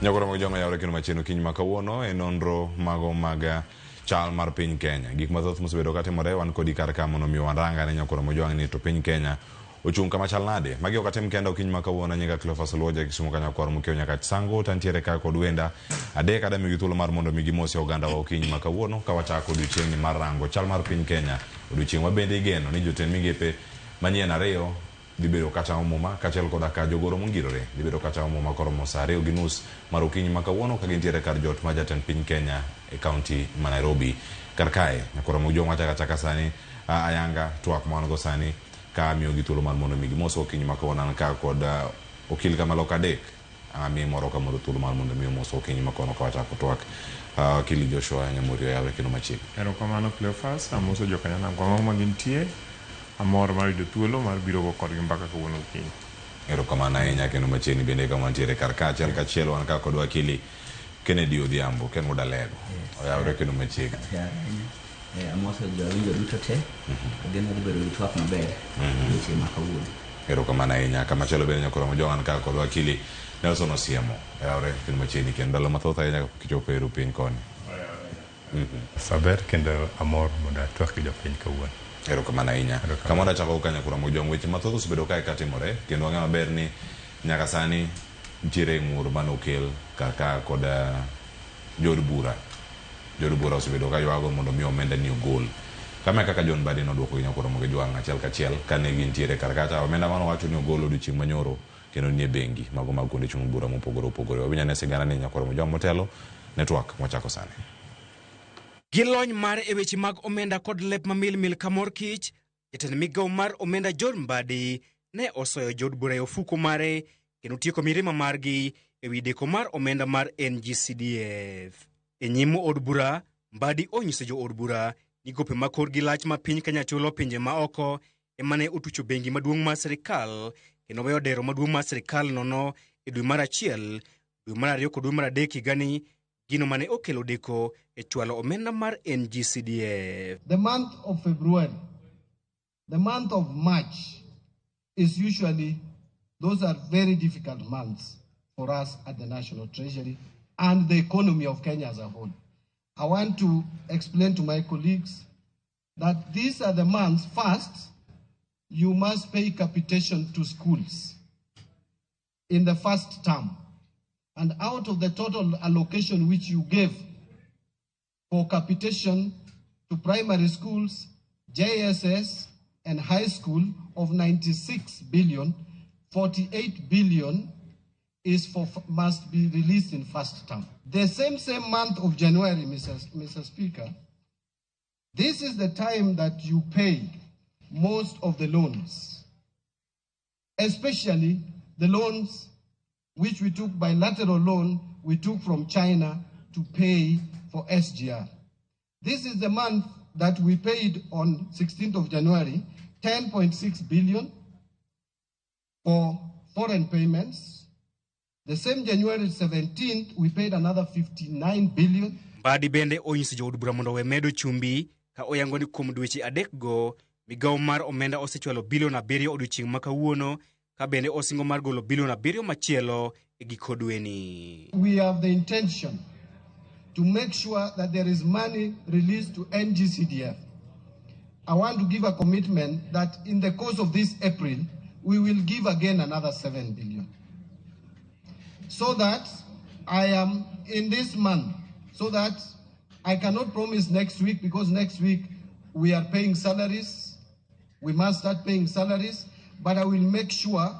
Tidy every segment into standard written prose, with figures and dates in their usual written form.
Nyakoro mag joma yawre kendo machiegni okinyi ma kawuono e nonro mago mag chal mar piny Kenya. Gik mathoth mosebedo katimore wan kodi kar ka mondo mi warang ane nyakoro mojwang' ni to piny Kenya ochung' kama chal nade. Magi ok atim kenda okinyi ma kawuono nyinga Cleophas Oluoja Kisumu Kanyakwar Mokeo Nyakach Sango tantiere ka kod wenda adek adamigi thuolo mar mondo mi gimosi oganda wa okinyi ma kawuono ka wachako odiochieng'ni mar rango chal mar piny Kenya. Odiochieng' ma bende igeno ni jotend migepe manyien ariyo dhi bedo kachamo muma kaachiel koda ka jogoro mongirore dhi bedo kachamo muma koromo saa 2:30 mar okinyi ma kawuono ka gintiere kar jot mar jatend piny Kenya e kaunti ma Nairobi. Kar kae nyakoro Mojwang' wachako achaka sani ayanga twak ma wan go sani ka amiyogi thuolo mar mondo mi gimos okinyi ma kawuono an ka kod okil kamaloka adek amiye moro ka moro thuolo mar mondo mi omos okinyi ma kawuono ka wachako twak. Okili Joshua Nyamori oyawre kendo machiegni. Erokamano Cleophas, amoso jokanyanam kamoro ma gintie. Amor mar yudo thuolo mar biro go kodgi mbaka kawuono okinyi. Erokamano ahinya kendo machiegni bende kama wantiere kar ka achiel kachiel wan ka kod wakili Kennedy Odhiambo Ken wuod Alego. Oyawre kendo machiegni. Amoso jowinjo duto te. Ageno dhi bedo gi twak maber weche ma kawuono. Erokamano ahinya. Kamachielo bende nyakoro Mojwang' an ka kod wakili Nelson Osiemo. Oyawre kendo machiegni kendo ndalo mathoth ahinya kapok ichopo e ru piny koni. Saber kendo amor mondo atwak gi jopiny kawuono. Erokamano ahinya. Kamoro achako ka nyakoro Mojwang' weche mathoth osebedo kae katimore kendo wang'eyo maber ni nyaka sani nitiere ng'ur mane okel kar ka kod jood bura. Jood bura osebedo ka ywago mondo mi omenda ni ogol. Kama e kaka John Mbadi noduoko gi nyakoro Mojwang' achiel kachiel kane gintiere kar kacha. Omenda mane owacho ni ogol odiochieng' manyoro kendo nie bengi mago mag kuonde chung' bura mopogore opogore. Wawinj ane sigana ni nyakoro Mojwang' motelo network mwachako sani. Gi lony mare e weche mag omenda kod lep mamilmil ka mor kich, jatend migawo mar omenda John Mbadi ne osoyo jood bura e ofuko mare kendo tieko mirima margi e wi deko mar omenda mar NGCDF. E nyim od bura, Mbadi onyiso jo od bura ni gope ma korgi lach ma piny Kenya chulo pinje ma oko ema ne otucho bengi maduong' mar sirikal kendo weyo dero maduong' mar sirikal nono e dwe mar achiel, dwe mar ariyo kod dwe mar adek higani, gino mane okelo deko e chwalo omenda mar NGCDF. The month of February, the month of March is usually, those are very difficult months for us at the National Treasury and the economy of Kenya as a whole. I want to explain to my colleagues that these are the months, first, you must pay capitation to schools in the first term. And out of the total allocation which you gave for capitation to primary schools, JSS, and high school of 96 billion, 48 billion is for must be released in first term. The same month of January, Mr. Speaker, this is the time that you pay most of the loans, especially the loans which we took bilateral loan we took from China to pay for SGR. This is the month that we paid on 16th of January, 10.6 billion for foreign payments. The same January 17th, we paid another 59 billion. Mbadi bende onyiso jood bura mondo owe medo chumbi ka oyango ni kuom dweche adekgo migawo mar omenda osechwalo bilion 7 odiochieng' ma kawuono ka bende osingo mar golo bilion 7 machielo e giko dweni. We have the intention to make sure that there is money released to NGCDF. I want to give a commitment that in the course of this April, we will give again another 7 billion. So that I am in this month, so that I cannot promise next week, because next week we are paying salaries. We must start paying salaries, but I will make sure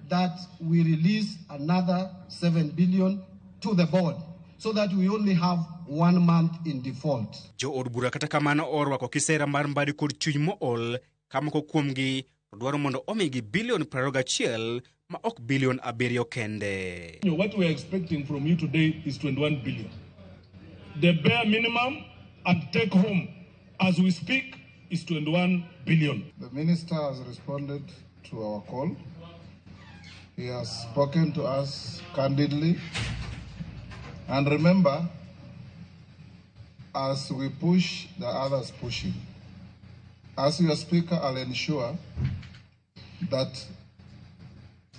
that we release another 7 billion to the board so that we only have 1 month in default. Jo od bura kata kamano orwako kisera mar Mbadi kod chuny mool ka moko kuomgi to dwaro mondo omigi bilion 21 ma ok bilion 7 kende. What we are expecting from you today is 21 billion. The bare minimum and take home as we speak is 21 billion. The minister has responded to our call. He has spoken to us candidly. And remember, as we push, the others pushing. As your speaker, I'll ensure that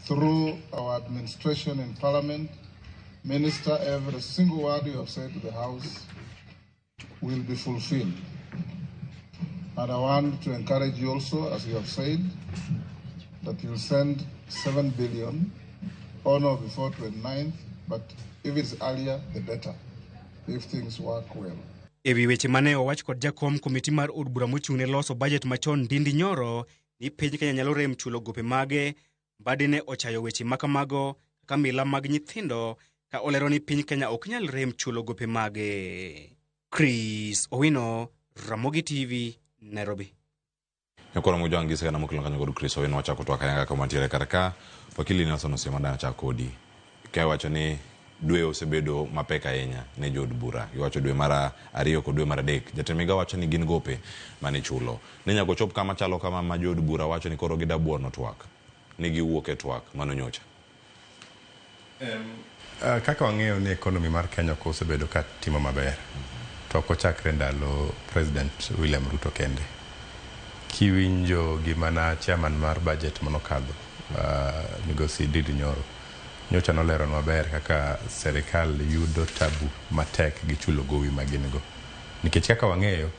through our administration in Parliament, Minister, every single word you have said to the House will be fulfilled. And I want to encourage you also, as you have said, that you'll send 7 billion on or before 29th, but if it's earlier, the better, if things work well. E wi weche mane owach kod jakom komiti mar od bura mochung' ne loso bajet machon Ndindi Nyoro ni piny Kenya nyalo rem chulo gope mage, Mbadi ne ochayo weche makamago kaka mila mag nyithindo ka olero ni piny Kenya ok nyal rem chulo gope mage. Chris Owino, Ramogi TV, Nairobi. Nyakoro Mojwang' gi sigana mokelo kanyo kod Chris Owino wachako twak ayanga kama wantiere kar ka. Wakili Nelson Osiemo dana chak kodi. Ka iwacho ni dwe osebedo mapek ahinya ne jood bura. Iwacho dwe mar ariyo kod dwe mar adek. Jatend migao wacho ni gin gope mane ichulo. Ne nyaka ochop kama chalo kama ma jood bura wacho ni koro gidabuono twak. Ni giwuok e twak mano nyocha. Kaka wang'eyo ni economy mar Kenya ok osebedo ka timo maber. To ok ochakre ndalo President William Ruto kende. Kiwinjo gima na chairman mar budget manokadho, Migosi Ndindi Nyoro, nyocha noleronwa maber kaka serikal yudo tabu matek gi chulo gowi ma gin go. Nikech kaka wang'eyo,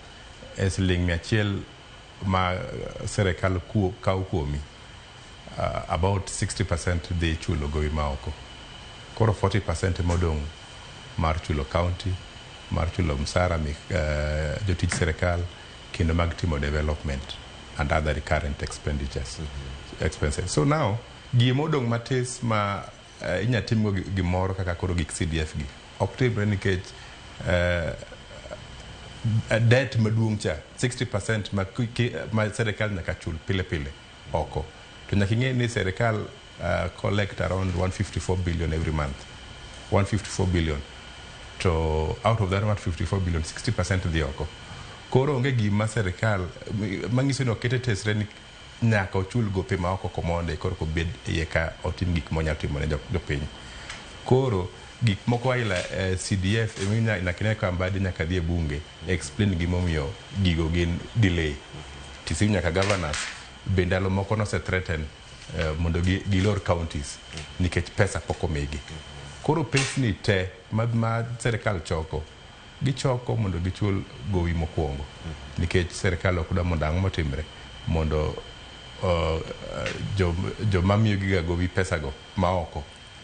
e siling 100 ma serikal kawo kuomi, about 60% dhi chulo gowi ma oko. Koro 40% modong' mar chulo county, mar chulo msara jotij serikal, kendo mag timo development and other recurrent expenditures, expenses. So now, gimodong' matis ma inya timgo gimoro kaka koro gik CDF gi ok timre nikech debt maduong' cha 60% ma serikal nyaka chul pile pile oko. To nyaka ing'e ni serikal collect around 154 billion every month. 154 billion. To out of that 154 billion, 60% dhi oko. Koro onge gima serikal manyiso ni okete tesre ni nyaka ochul gope ma oko komonde korka obed iye ka otim gik monyalo timo ne jopiny. Koro gik moko aila CDF nyaka ine ka Mbadi nyaka dhi e bunge explain gimomiyo gigo gin delay. Tisiu nyaka governors be ndalo moko nose threaten mondo gilor counties nikech pesa pok omigi. Koro pesni te ma serikal choko, gichoko mondo gichul gowi mokwongo nikech serikal ok dwa mondo ang'o motimre mondo joma miyogiga gowi pesago ma oko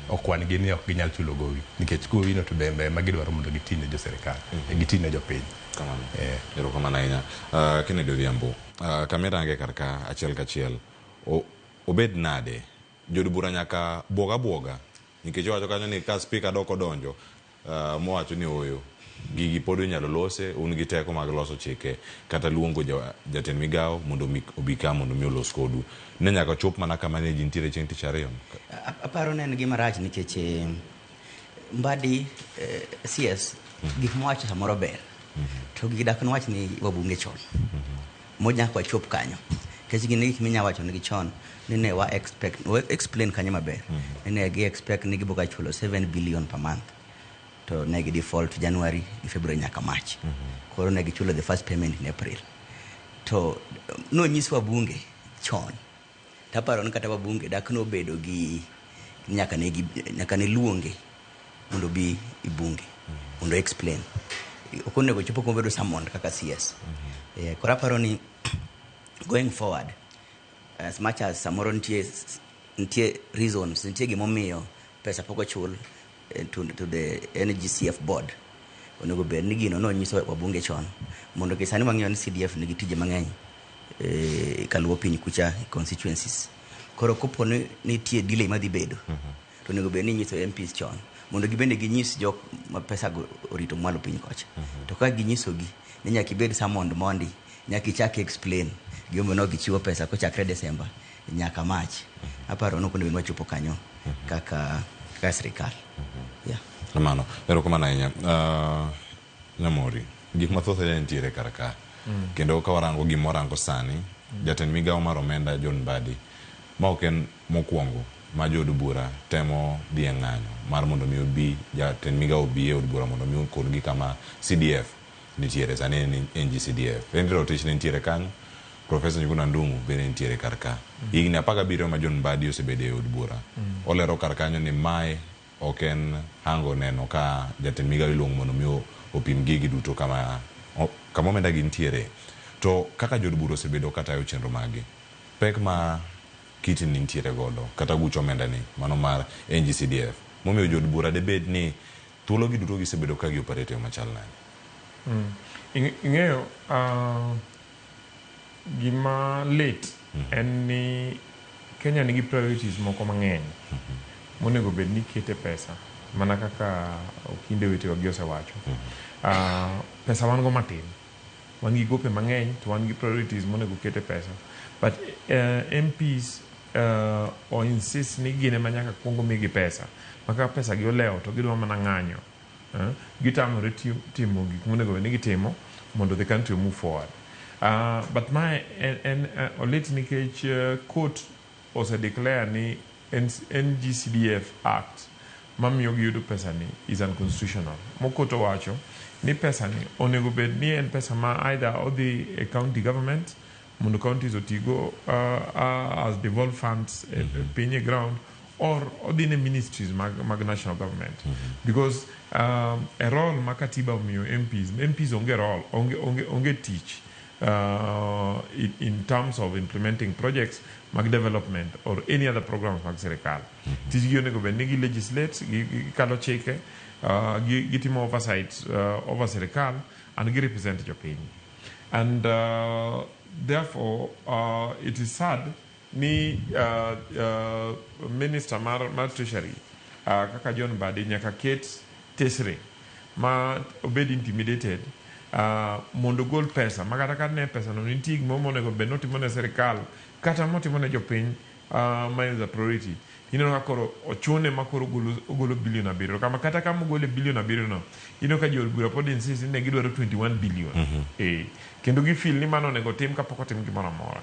okwan gi ni ok ginyal chulo gowi nikech gowi no to bende ema gidwaro mondo giti ne jo serikal, giti ne jopiny. Kamano. Erokamano ahinya. Kennedy Odhiambo, kamirange kar ka achiel kachiel, obed nade? Jood bura nyaka buog abuoga nikech iwacho kanyo ni ka spika dok odonjo mowacho ni oyo gigi pod inyalo lose, un gi teko mag loso chike kata luongo jatend migao mondo obi ka mondo mi olos kodu. Ne nyaka chop mana kama ne ji nitiere chieng' tich ariyo. Aparo ne en gima rach nikech Mbadi CS gik mowacho samoro ber to gigi dak nowach ni wabunge chon monyaka wachop kanyo nikech gin gik minya wacho negi chon ni ne wa expect wa explain kanyo maber ni ne gi expect ni giboga chulo 7 billion per month to ne gi default January gi February nyaka March. Koro ne gichulo the first payment in April. To nonyis wabunge chon taparo ni kata wabunge dak nobedo gi nyaka ne luonge mondo bi i bunge mondo explain. Ok onego chopo kuma obedo summoned kaka CS. Koro aparo ni going forward, as much as samoro nitie reasons, nitie gimomiyo pesa pok ochul to the NGCF board, onego bed ni gino nonyiso wabunge chon mondo ki sani wang'eyo ni CDF nigi tije mang'eny kaluwo piny kucha constituencies. Koro kopo ni nitie delay madhi bedo, to onego bed ni inyiso MPs chon mondo gibende ginyis jok ma pesa go orito mwalo piny kocha. To ka ginyisogi ni nyaka ibed summoned mondi, nyaka ichak explain gimomiyo ne gichiwo pesa kochakre December nyaka March. Aparo ni ok onego bed ni wachopo kanyo kaka sirikal. Yeah. Kamano. Erokamano ahinya. Nyamori, gik mathoth ahinya nitiere kar ka. Kendo ka warango gima warango sani, jatend migao mar omenda John Mbadi, ma ok en mokwongo ma jood bura temo dhi e ng'anyo mar mondo mi obi jatend migao obi e od bura mondo mi okon gi kama CDF nitiere sani en NGCDF. Henry Rotich ne nitiere kanyo, Professor Njuguna Ndung'u bende nitiere kar ka. Higni 17 ma John Mbadi osebedo e od bura, olero kar kanyo ni mae Ok en hango neno ka jatend migao iluongo mondo mi opim gigi duto kama kama omenda gi nitiere. To kaka jood bura osebedo katayo chenro maggi, pek ma kiti ni nitiere godo kata guch omenda ni mano mar NGCDF momiyo jood bura debed ni thuolo gi duto gisebedo ka gi operate e yo machal nade? Ing'eyo gima lit en ni Kenya nigi priorities moko mang'eny monego bed ni kete pesa mana kaka okinde wetewa gi osewacho. Pesa wan go matin, wan gi gope mang'eny to wan gi priorities monego kete pesa, but MPs o insist ni gin ema nyaka kuong migi pesa ma ka pesa gi olewo to gidwa mana ng'anyo, gitamore timo gik monego bed ni gitimo mondo the country move forward. But mae en olit nikech court ose declare ni NGCDF Act mamiyo giyudo pesa ni is unconstitutional. Mokoto wacho ni pesa ni onego bed ni en pesa ma either odhi e county government mondo counties otigo as devolved funds e piny e ground or odhi ne ministries mag national government, because e role ma katiba omiyo MPs, MPs onge role, onge tich in terms of implementing projects mag development or any other programs mag sirikal. Tijgi onego bed ni gi legislate, gikalo chike, gitimo oversight over sirikal and gi represent jopiny. And therefore it is sad ni minister mar treasury kaka John Mbadi nyaka ket tesre ma obed intimidated mondo ogol pesa ma kata ka ne pesa no nitie gimoro monego bed notimo ne sirikal kata motimo ne jopiny ma is a priority. Ineno ka koro ochune ma koro ogolo bilion 7 kama kata kama ogole bilion 7 no, ineno ka jood bura pod insist ni ne gidwaro 21 billion kendo gi feel ni mano onego tim kapok otim gimoro amora.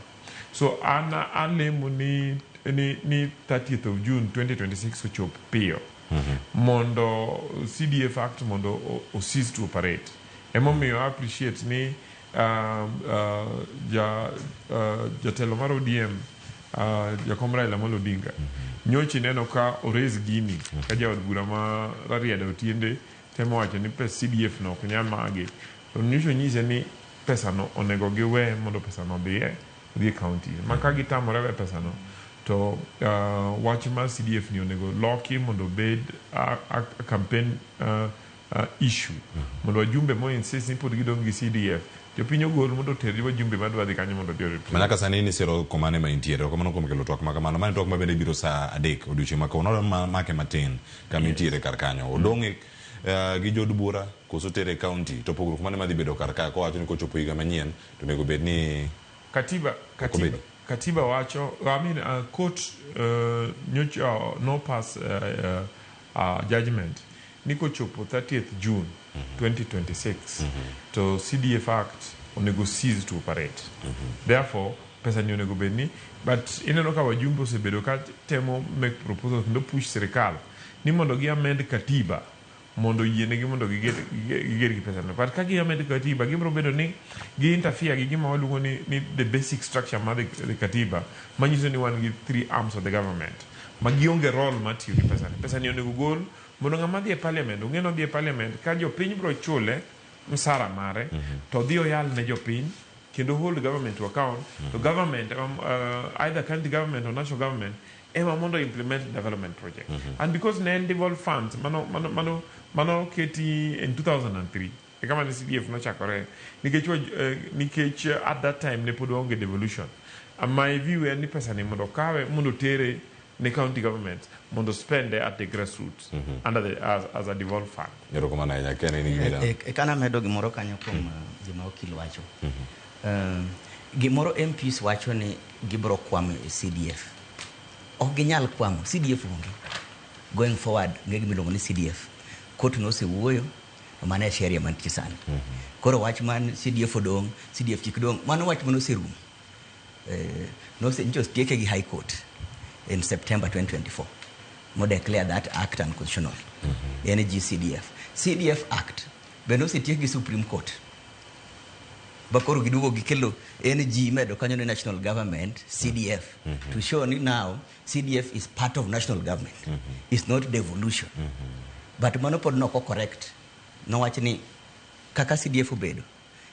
So an alemo ni 30th of June 2026 ochop piyo mondo CDF Act mondo o cease to operate. Emomiyo I appreciate ni jatelo mar ODM, jakom Raila Amolo Odinga, nyocha ineno ka ores gini ka jaod bura ma Rarieda Otiende temo wacho ni pes CDF no ok nyal magi, to nyocha onyise ni pesa no onego giwe mondo pesa no odhi e county ma ka gitamore we pesa no to wach mar CDF ni onego loki mondo obed a campaign issue mondo wajumbe mo insist ni pod gidong' gi CDF, jopiny ogol mondo oter wajumbe madwa dhi kanyo mondo odhi orepresent. Manyaka sani ni siro komane ma intiere kamano kuom kelo twak ma kamano. Mano twak ma bende biro saa 3 odiochieng' ma kawuono make matin kama intiere kar kanyo odong' gi jood bura koso tere county to pogruok mane madhi bedo kar ka kowacho ni kochopo higa manyien to onego bed ni Katiba katiba obedi. Katiba wacho, I mean, court nyocha no pass judgment ni kochopo 30th June 2026 to CDF Act onego cease to operate. Therefore pesa ni onego bed ni, but ineno ka wajumbe osebedo ka temo make proposals kendo push sirikal ni mondo gi amend katiba mondo oyienegi mondo giger gi pesa no. But ka gi amend katiba, gibiro bedo ni gi interfere gi gima waluongo ni the basic structure mar the katiba manyiso ni wan gi three arms of the government ma gionge role mar tiyo gi pesa ni. Pesa ni onego gol mondo ng'ama dhi e parliament ong'e ni odhi e parliament ka jopiny biro chule msara mare to odhi oyal ne jopiny kendo hold government to account, to government, either county government or national government, ema mondo implement development project. And because ne en devolved funds mano keti in 2003 e kama ne CDF nochakore nikech at that time ne pod waonge devolution. My view en ni pesa ni mondo kawe mondo tere ne county government mondo spend at the grassroots under the, as a devolved fund. Erokamano ahinya Ken, in gi gimidwaro. Kana medo gimoro kanyo kuom gima okil wacho. Gimoro MPs wacho ni gibiro kwamo e CDF. Ok ginyal kwamo, CDF onge. Going forward, onge gima iluongo ni CDF. Court nosewuoyo, to mano e sheria mantie sani. Koro wach man CDF odong', CDF kik dong', mano wach manoserumo. Nose nyocha otieke gi High Court in September 2024 mo declare that act unconstitutional. En GCDF. CDF Act bende osetiek gi Supreme Court. Ba koro giduogo gikelo NG medo kanyo ni national government CDF to show ni now CDF is part of national government. It's not devolution. But mano pod nok correct. Nowach ni kaka CDF obedo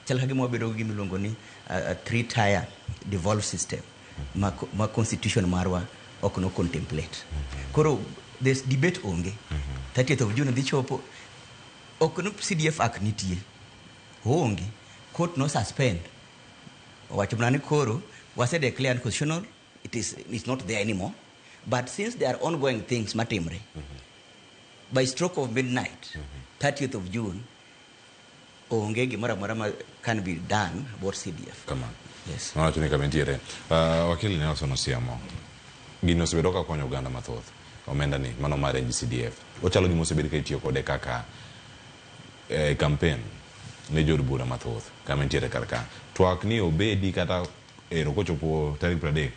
chal ka gima wabedo gi gima iluongo ni a three tier devolved system ma constitution marwa ok no contemplate. Koro this debate onge. 30th of June dhi chopo ok no CDF Act nitie. Oonge. Court no suspend. Owacho mana ni koro wase declare unconstitutional, it's not there anymore. But since there are ongoing things matimre, by stroke of midnight, 30th of June, onge gimoro amora ma can be done about CDF. Kamano. Yes. Nowacho ni kama nitiere. Wakili Nelson Osiemo, gini osebedo ka konyo oganda mathoth. Omenda ni, mano mar NGCDF. Ochalo gima osebed ka itiyo kode kaka campaign ne jood bura mathoth kama nitiere kar ka. Twak ni obedi kata ero kochopo tarik 30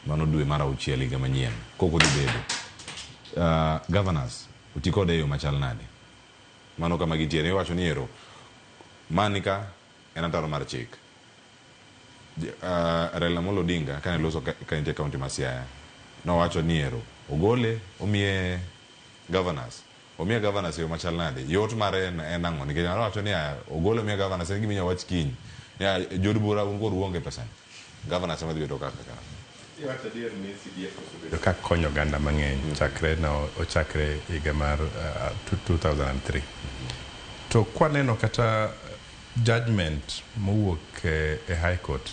mano dwe mar auchiel higa manyien kok odhi bedo. Governors oti kode e yo machal nade? Mano kama gintiere. Iwacho ni ero mani ka en ataro mar chik. Raila Amolo Odinga kane loso ka nitie county ma Siaya nowacho ni ero ogole omiye governors. Omiye governors e yo machal nade? Yot mare en ang'o? Nikech nowacho ni ogole omiye governors en gima inyalo wach kiny. Ni jood bura un koro uonge pesa ni. Governors ema dhi bedo kaka ka. Iwacho adier ni CDF osebedo ka konyo oganda mang'eny chakre no ochakre higa mar 2003. To kwaneno kata judgment mowuok e High Court,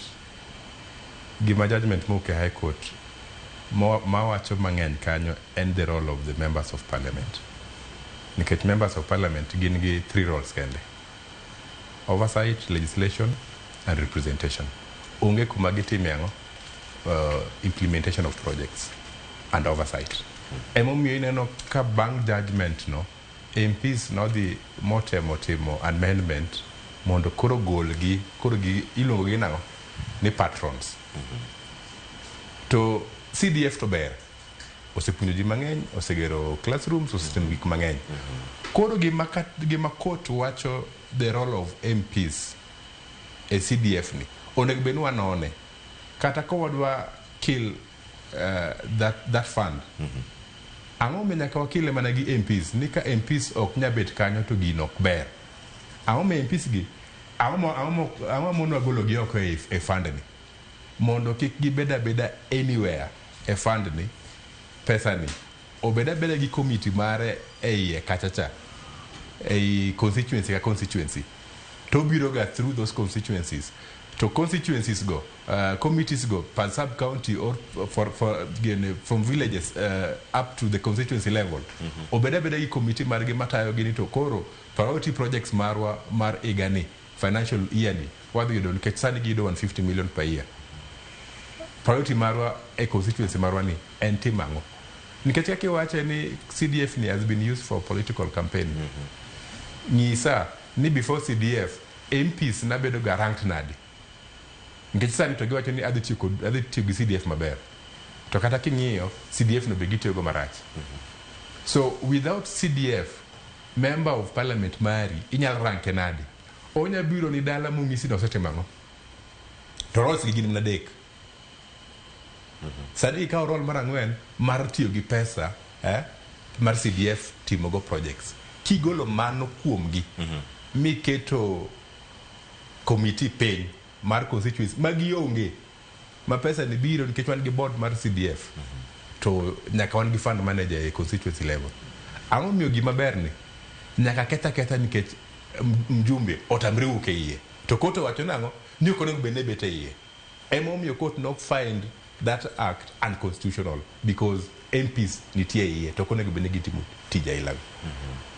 gima judgment mowuok e High Court mawacho mang'eny kanyo en the role of the members of parliament. Nikech members of parliament gin gi three roles kende: oversight, legislation and representation. Onge kuma gitime ang'o? Implementation of projects and oversight. Emomiyo ineno ka bang' judgment no, MPs nodhi motemo timo amendment mondo koro golgi, koro gi iluongo gi nang'o? Ni patrons. To CDF to ber. Osepuonjo ji mang'eny, osegero classrooms, osetimo gik mang'eny. Koro gima court wacho the role of MPs e CDF ni, onego bed ni wanone. Kata ka wadwa kill that fund. Ang'o ma nyaka wakile mana gi MPs? Ni ka MPs ok nyal bet kanyo to gino ok ber. Ang'o ma MPs gi? Ang'o ma mono gi oko e fund ni? Mondo kik gibed abeda anywhere e fund ni, pesa ni, obed abeda gi committee mare e iye kacha cha, ei constituency ka constituency. To biro ga through those constituencies. To constituencies go, committees go per sub county or for again, from villages up to the constituency level. Obed abeda gi committee margi matayo gini to koro priority projects marwa mar higa ni, financial year ni, wadhi yudo nikech sani giyudo 150 million per year. Priority marwa e constituency marwa ni en timo ang'o? Nikech kaka iwache ni CDF ni has been used for political campaign. Nyisa ni before CDF, MPs nabedo ga ranked nade? Nikech sani to giwacho ni adhi tiyo gi CDF maber. To kata king'iyo, CDF no be gitiyogo marach. So without CDF, member of parliament mari inyal ranke nade? Onya biro ni dala mong'isi ni osetimo ang'o? To roles gi gin mana adek. Sani ikawo role mar ang'wen mar tiyo gi pesa mar CDF timogo projects. Kigolo mano kuomgi, miketo committee piny mar constituency magionge ma pesa ni biro nikech wan gi board mar CDF to nyaka wan gi fund manager e constituency level. Ang'o miyo gima ber ni nyaka ketha ketha nikech mjumbe otamre wuok e iye to court owacho nang'o ni ok onego bed ni bet e iye. Emomiyo court nok find that act unconstitutional because MPs nitie e iye to ok onego bed ni gitimo tij aila go.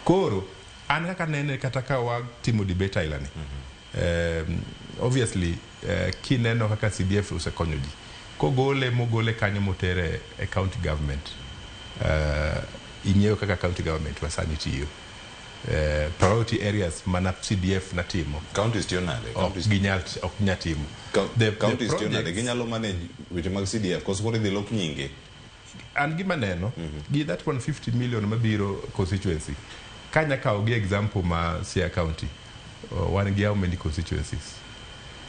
Koro an kaka nene kata ka watimo debate aila ni, obviously kineno kaka CDF osekonyo ji kogole mogole kanyo motere e county government, ing'eyo kaka county government masani tiyo, priority areas mana CDF natimo Counties tiyo nade? Ok ginyal, ok ginyal timo. Counties tiyo nade? Ginyalo manage weche mag CDF koso koro idhi lok nyinge? An gima neno gi that 150 million mabiro constituency kanya kawo gi example ma Siaya County, wan gi how many constituencies?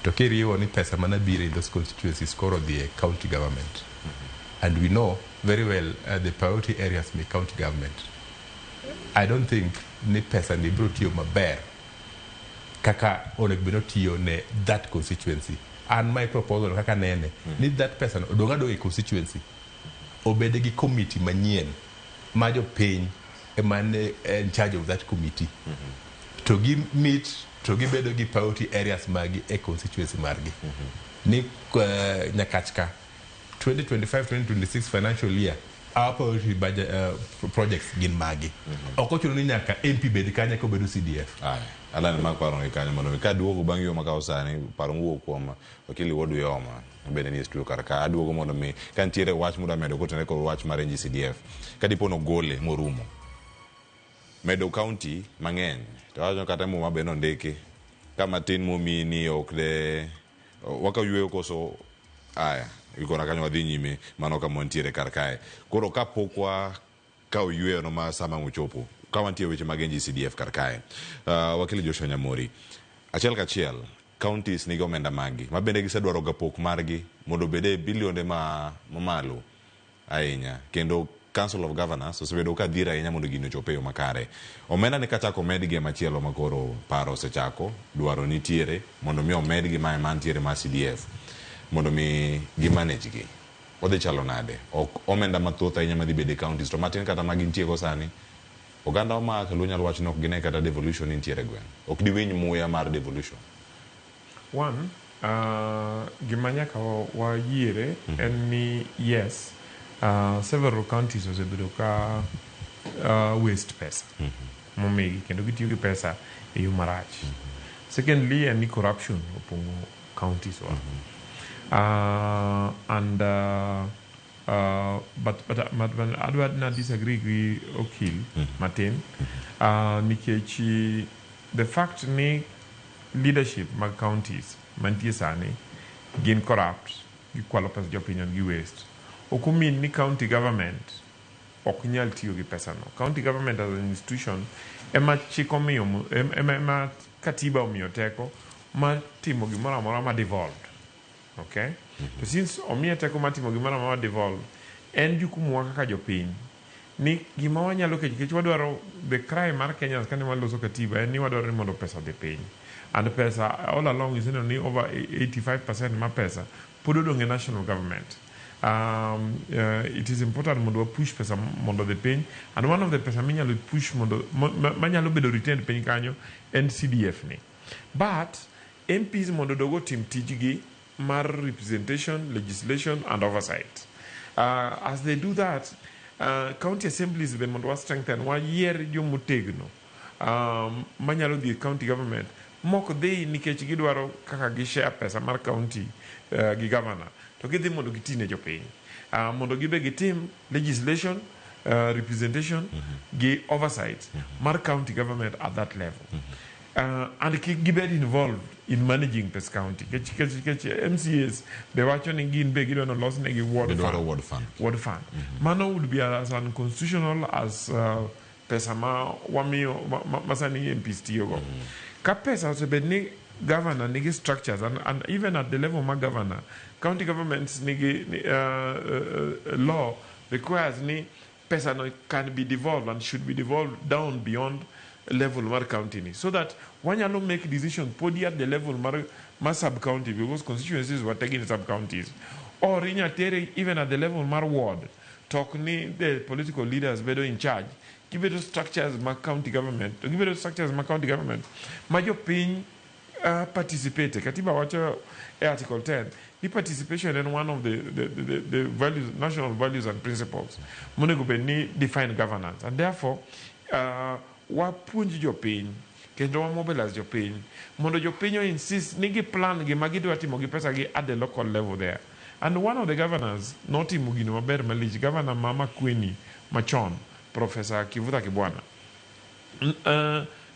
To kiriwo ni pesa mana biro in those constituencies koro dhi e county government. And we know very well the priority areas me county government. I don't think ni pesa ni biro tiyo maber kaka onego bed ni otiyo ne that constituency. And my proposal kaka nene ni that pesa no odong adong e constituency obed gi committee manyien ma jopiny ema ne in charge of that committee to gi meet to gibedo gi priority areas magi e constituency margi ni Nyakach ka 2025-2026 financial year our priority budget, projects gin magi. Ok ochuno ni nyaka MP bed kanyo eka obedo CDF. Aya, Alan mak paro ni kanyo mondo mi ka duogo bang' yo makawo sani paro mowuok kuom wakili Wuod Uyoma bende ni e studio kar ka aduogo mondo mi ka nitiere wach mudwa medo kotenore kod wach mar NGCDF ka dipo nogole morumo medo county mang'eny to awacho kata muma be nondiki ka matin momiyi ni ok de wakaw yueyo koso aya ikona kanyo wadhi nyime mano kama wantiere kar kae koro kapok wa kawo yueyo no ma sama uchopo ka wantie weche mag NGCDF kar kae wakili Joshua Nyamori achiel kachiel counties nigi omenda maggi ma bende gisedwaro ga pok margi mondo obed e bilionde ma mamalo ahinya kendo Council of Governors osebedo ka dhir ahinya mondo gini ochop e yo makare. Omenda ni kachako omedgi e machielo ma koro paro osechako dwaro nitiere mondo mi omedgi mae mantiere mar CDF mondo mi gi manage gi. Odhi chalo nade? Ok omenda mathoth ahinya madhi bedo e counties to matin kata ma gintie go sani oganda ma Luo nyalo wacho ni ok gine kata devolution ni nitiere e gweng'. Ok diwinj muya mar devolution. One, gima nyaka wayiere en ni yes, several counties osebedo ka waste pesa momigi kendo gitiyo gi pesa e yo marach. Secondly, en ni corruption opong'o counties wa. And but adwa na disagree gi Okil matin nikech the fact ni leadership mag counties mantie sani gin corrupt, gikwalo pesa jopiny and gi waste. Ok omean ni county government ok nyal tiyo gi pesa no. County government as an institution ema chik omiyo ema katiba omiyo teko mar timo gimoro amora ma devolved. Okay? To since omiye teko mar timo gimoro amora ma devolved, en jukumu wa kaka jopiny ni gima wanyalo kecho nikech wadwaro the cry mar Kenyans kane waloso katiba en ni wadwaro ni mondo pesa odhi piny. And pesa all along iseneno ni over 85% mar pesa pod odong' e national government. It is important mondo wa push pesa mondo odhi piny and one of the pesa minyalo push mondo manyalo bedo retained piny kanyo en CDF ni. But MPs mondo odog otim tijgi mar representation, legislation and oversight. As they do that, county assemblies be mondo wa strengthen, wayier jomotegno manyalo dhi e county government mok dhi nikech gidwaro kaka gi share pesa mar county gi governor to gidhi mondo giti ne jopiny mondo gibe gitim legislation, representation gi oversight mar county government at that level. And kik gibed involved in managing pes county kech MCAs be wacho ni gin be gidwa nolos negi ward Gidwaro fund. Ward fund. Ward fund. Mano would be as unconstitutional as pesa ma wamiyo ma sani MPs tiyogo. Ka pesa osebed ni governor nigi structures and even at the level ma governor, county governments nigi law requires ni pesa no can be devolved and should be devolved down beyond level mar county ni so that wanyalo make decision podi at the level mar sub county because constituencies were taken in sub counties or inya tere even at the level mar ward to ok ni the political leaders bedo in charge gibedo structures mag county government to gibedo structures mag county government ma jopiny participate. Katiba wacho e article 10 ni participation en one of the values, national values and principles monego bed ni define governance and therefore wapuonj jopiny kendo wa mobilize jopiny mondo jopiny o insist ni gi plan gima gidwa timo gi pesa gi at the local level there. And one of the governors notimo gino maber malich, governor ma Makueni machon, Professor Kivutha Kibwana,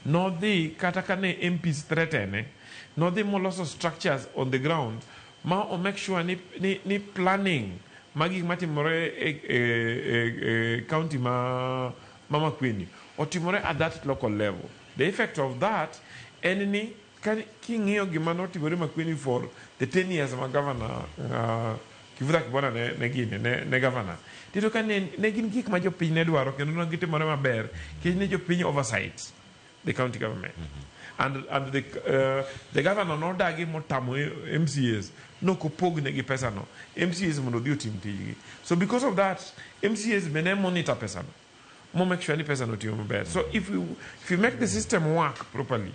nodhi kata kane MPs threatene, nodhi moloso structures on the ground ma o make sure ni planning mag gik matimore e county ma Makueni otimore at that local level. The effect of that en ni King'iyo gima notimore Makueni for the 10 years ma governor Kivutha Kibwana ne gini ne governor, tiyudo ka ne gin gik ma jopiny ne dwaro kendo ne gitimore maber nikech ne jopiny oversight the county government. And the governor nodagi motamo MCAs nokopognegi pesano MCAs mondo odhi otim tijgi. So because of that, MCAs be ne monitor pesano mo make sure ni pesano otiyo maber. So if we make the system work properly,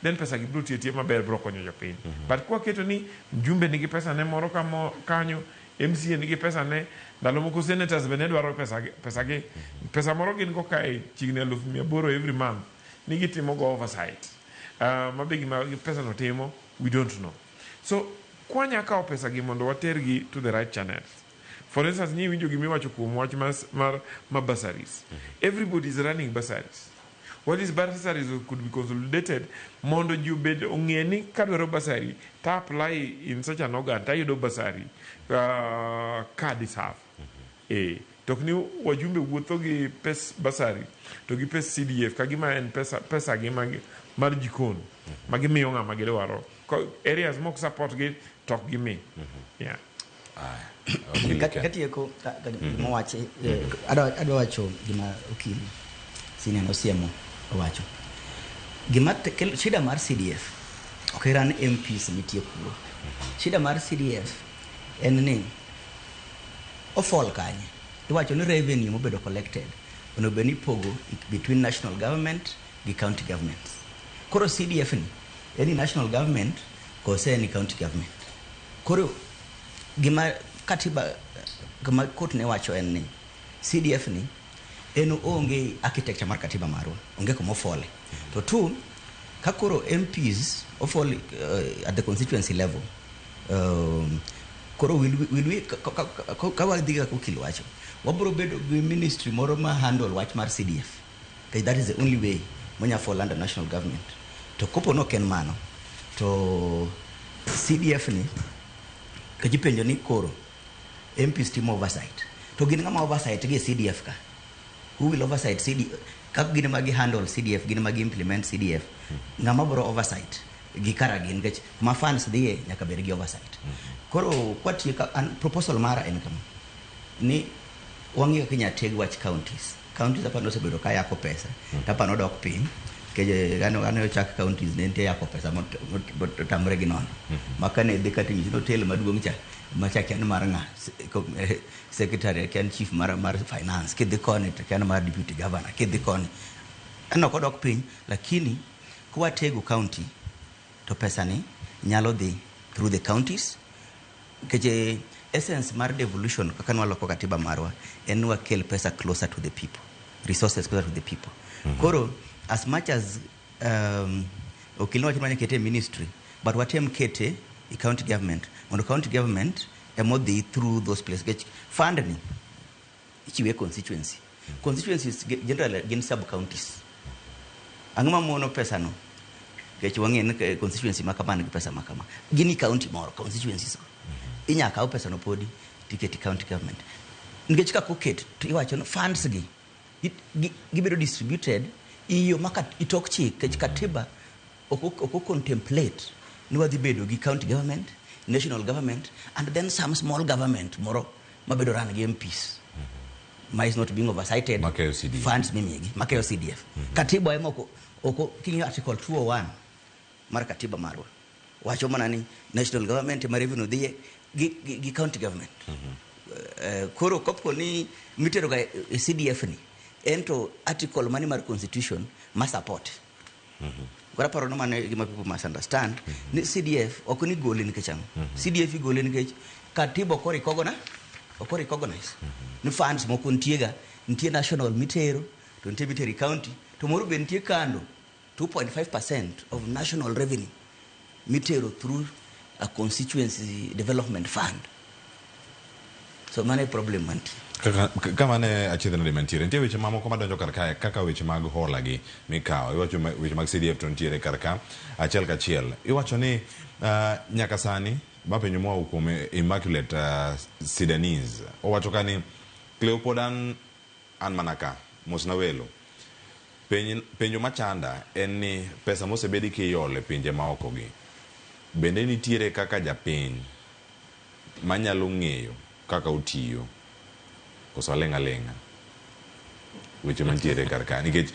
then pesa gi biro tiyo atiya maber, biro konyo jopiny. But kwaketo ni mjumbe nigi pesa ne moro kamo kanyo, MCA nigi pesa ne, ndalo moko senators be ne dwaro pesa gi pesa moro gin go kae chiegni 800,000 every month ni gitimo go oversight. Mabe gima pesa no timo, we don't know. So kwanya kawo pesa gi mondo watergi to the right channels. For instance, ni winjo gimiwacho kuom wach mar bursaries. Everybody is running bursaries. What is bursaries could be consolidated mondo ji obed ong'e ni kadwaro bursary to apply in such an organ tayudo bursary ka deserve. To ok ni wajumbe wuotho gi pes bursary to gi pes CDF ka gima en pesa gi mar jikon ma gimiyo ng'ama gidwaro. Areas mok support gi to ok gimi. Yeah. Okil Ken. Katieko gima owachi, adwa wacho gima okil Senior nosiemo owacho gima shida mar CDF ok ran MPs nitie kuro. Shida mar CDF en ni ofall kanye iwacho ni revenue mobedo collected onego bed ni ipogo between national government gi county governments. Koro CDF ni en ni national government kose en ni county government? Koro gima katiba, gima court ne wacho en ni CDF ni en onge architecture mar katiba marwa, onge kuma ofole. To two, ka koro MPs ofall at the constituency level, koro will we ka wadhi kaka okil wacho, wabiro bedo gi ministry moro ma handle wach mar CDF? Because that is the only way monya fall under national government. To kopo no ok en mano, to CDF ni ka ji penjo ni koro MPs timo oversight, to gin ng'ama oversight gi e CDF ka? Who will oversight CD kaka gin ema gi handle CDF, gin ema gi implement CDF? Ng'ama biro oversight gi kara gin? Nikech kuma funds dhiye nyaka bed gi oversight. Koro kwatiyo ka an proposal mara en kama ni wang'iyo kaka inyalo teg wach counties. Counties apani osebedo ka yako pesa to apani odok piny nikech ane ochak counties ne nitie yako pesa motamre gi nono ma kane dhi kata inyisi ni hotel maduong' cha macha kia ni mar ng'a, secretary kia ni chief mar finance, kidhi koni to kia ni mar deputy governor, kidhi koni aneno kodok piny. Lakini kwatego county to pesa ni nyalo dhi through the counties nikech essence mar devolution kaka nwaloko katiba marwa en ni wakel pesa closer to the people, resources closer to the people. Koro as much as okil nowacho ni wanya kete e ministry, but watem kete e county government mondo county government emodhi through those places, nikech fund ni ichiwe e constituency. Constituencies generally gin sub counties. Ang'o mamono pesano? Nikech wang'e ni constituency ma kama nigi pesa ma kama, gin i county moro. Constituencies go inya kaw pesano podi tiketi county government, nikech kaka oket to iwacho ni funds gi gibedo distributed i yo ma itok chik, nikech katiba ok o contemplate ni wadhi bedo gi county government, national government and then some small government moro mabedo run gi MPs ma is not being oversighted. Makeyo CDF. Funds mimigi makeyo CDF. Katiba ema oko king'iyo article 201 mar katiba marwa wacho mana ni national government ema revenue dhiye gi county government. Koro kopo ni mitero ga e CDF ni en to article mani mar constitution ma support. Koro aparo ni mano e gima people must understand ni CDF ok ni gole nikech ang'o. CDF igole nikech katiba ok recognize ni funds moko nitie ga, nitie national mitero to nitie mitero e county to moro be nitie kando, 2.5% of national revenue mitero through a constituency development fund. So mano e problem mantie. Kaka kama ne achiedh nade mantiere, nitie weche mamoko madonjo kar kae kaka weche mag hola gi mikawo. Iwacho weche mag CDF to nitiere kar ka achiel kachiel. Iwacho ni nyaka sani ma penjo moa kuom Immaculate Sidanese owacho ka ni Cleo pod an mana ka mosna welo. Penjo machanda en ni pesa mosebedi kiolo e pinje maoko gi, bende nitiere kaka japiny manyalo ng'eyo kaka otiyo koso aling' aling'a weche mantiere kar ka? Nikech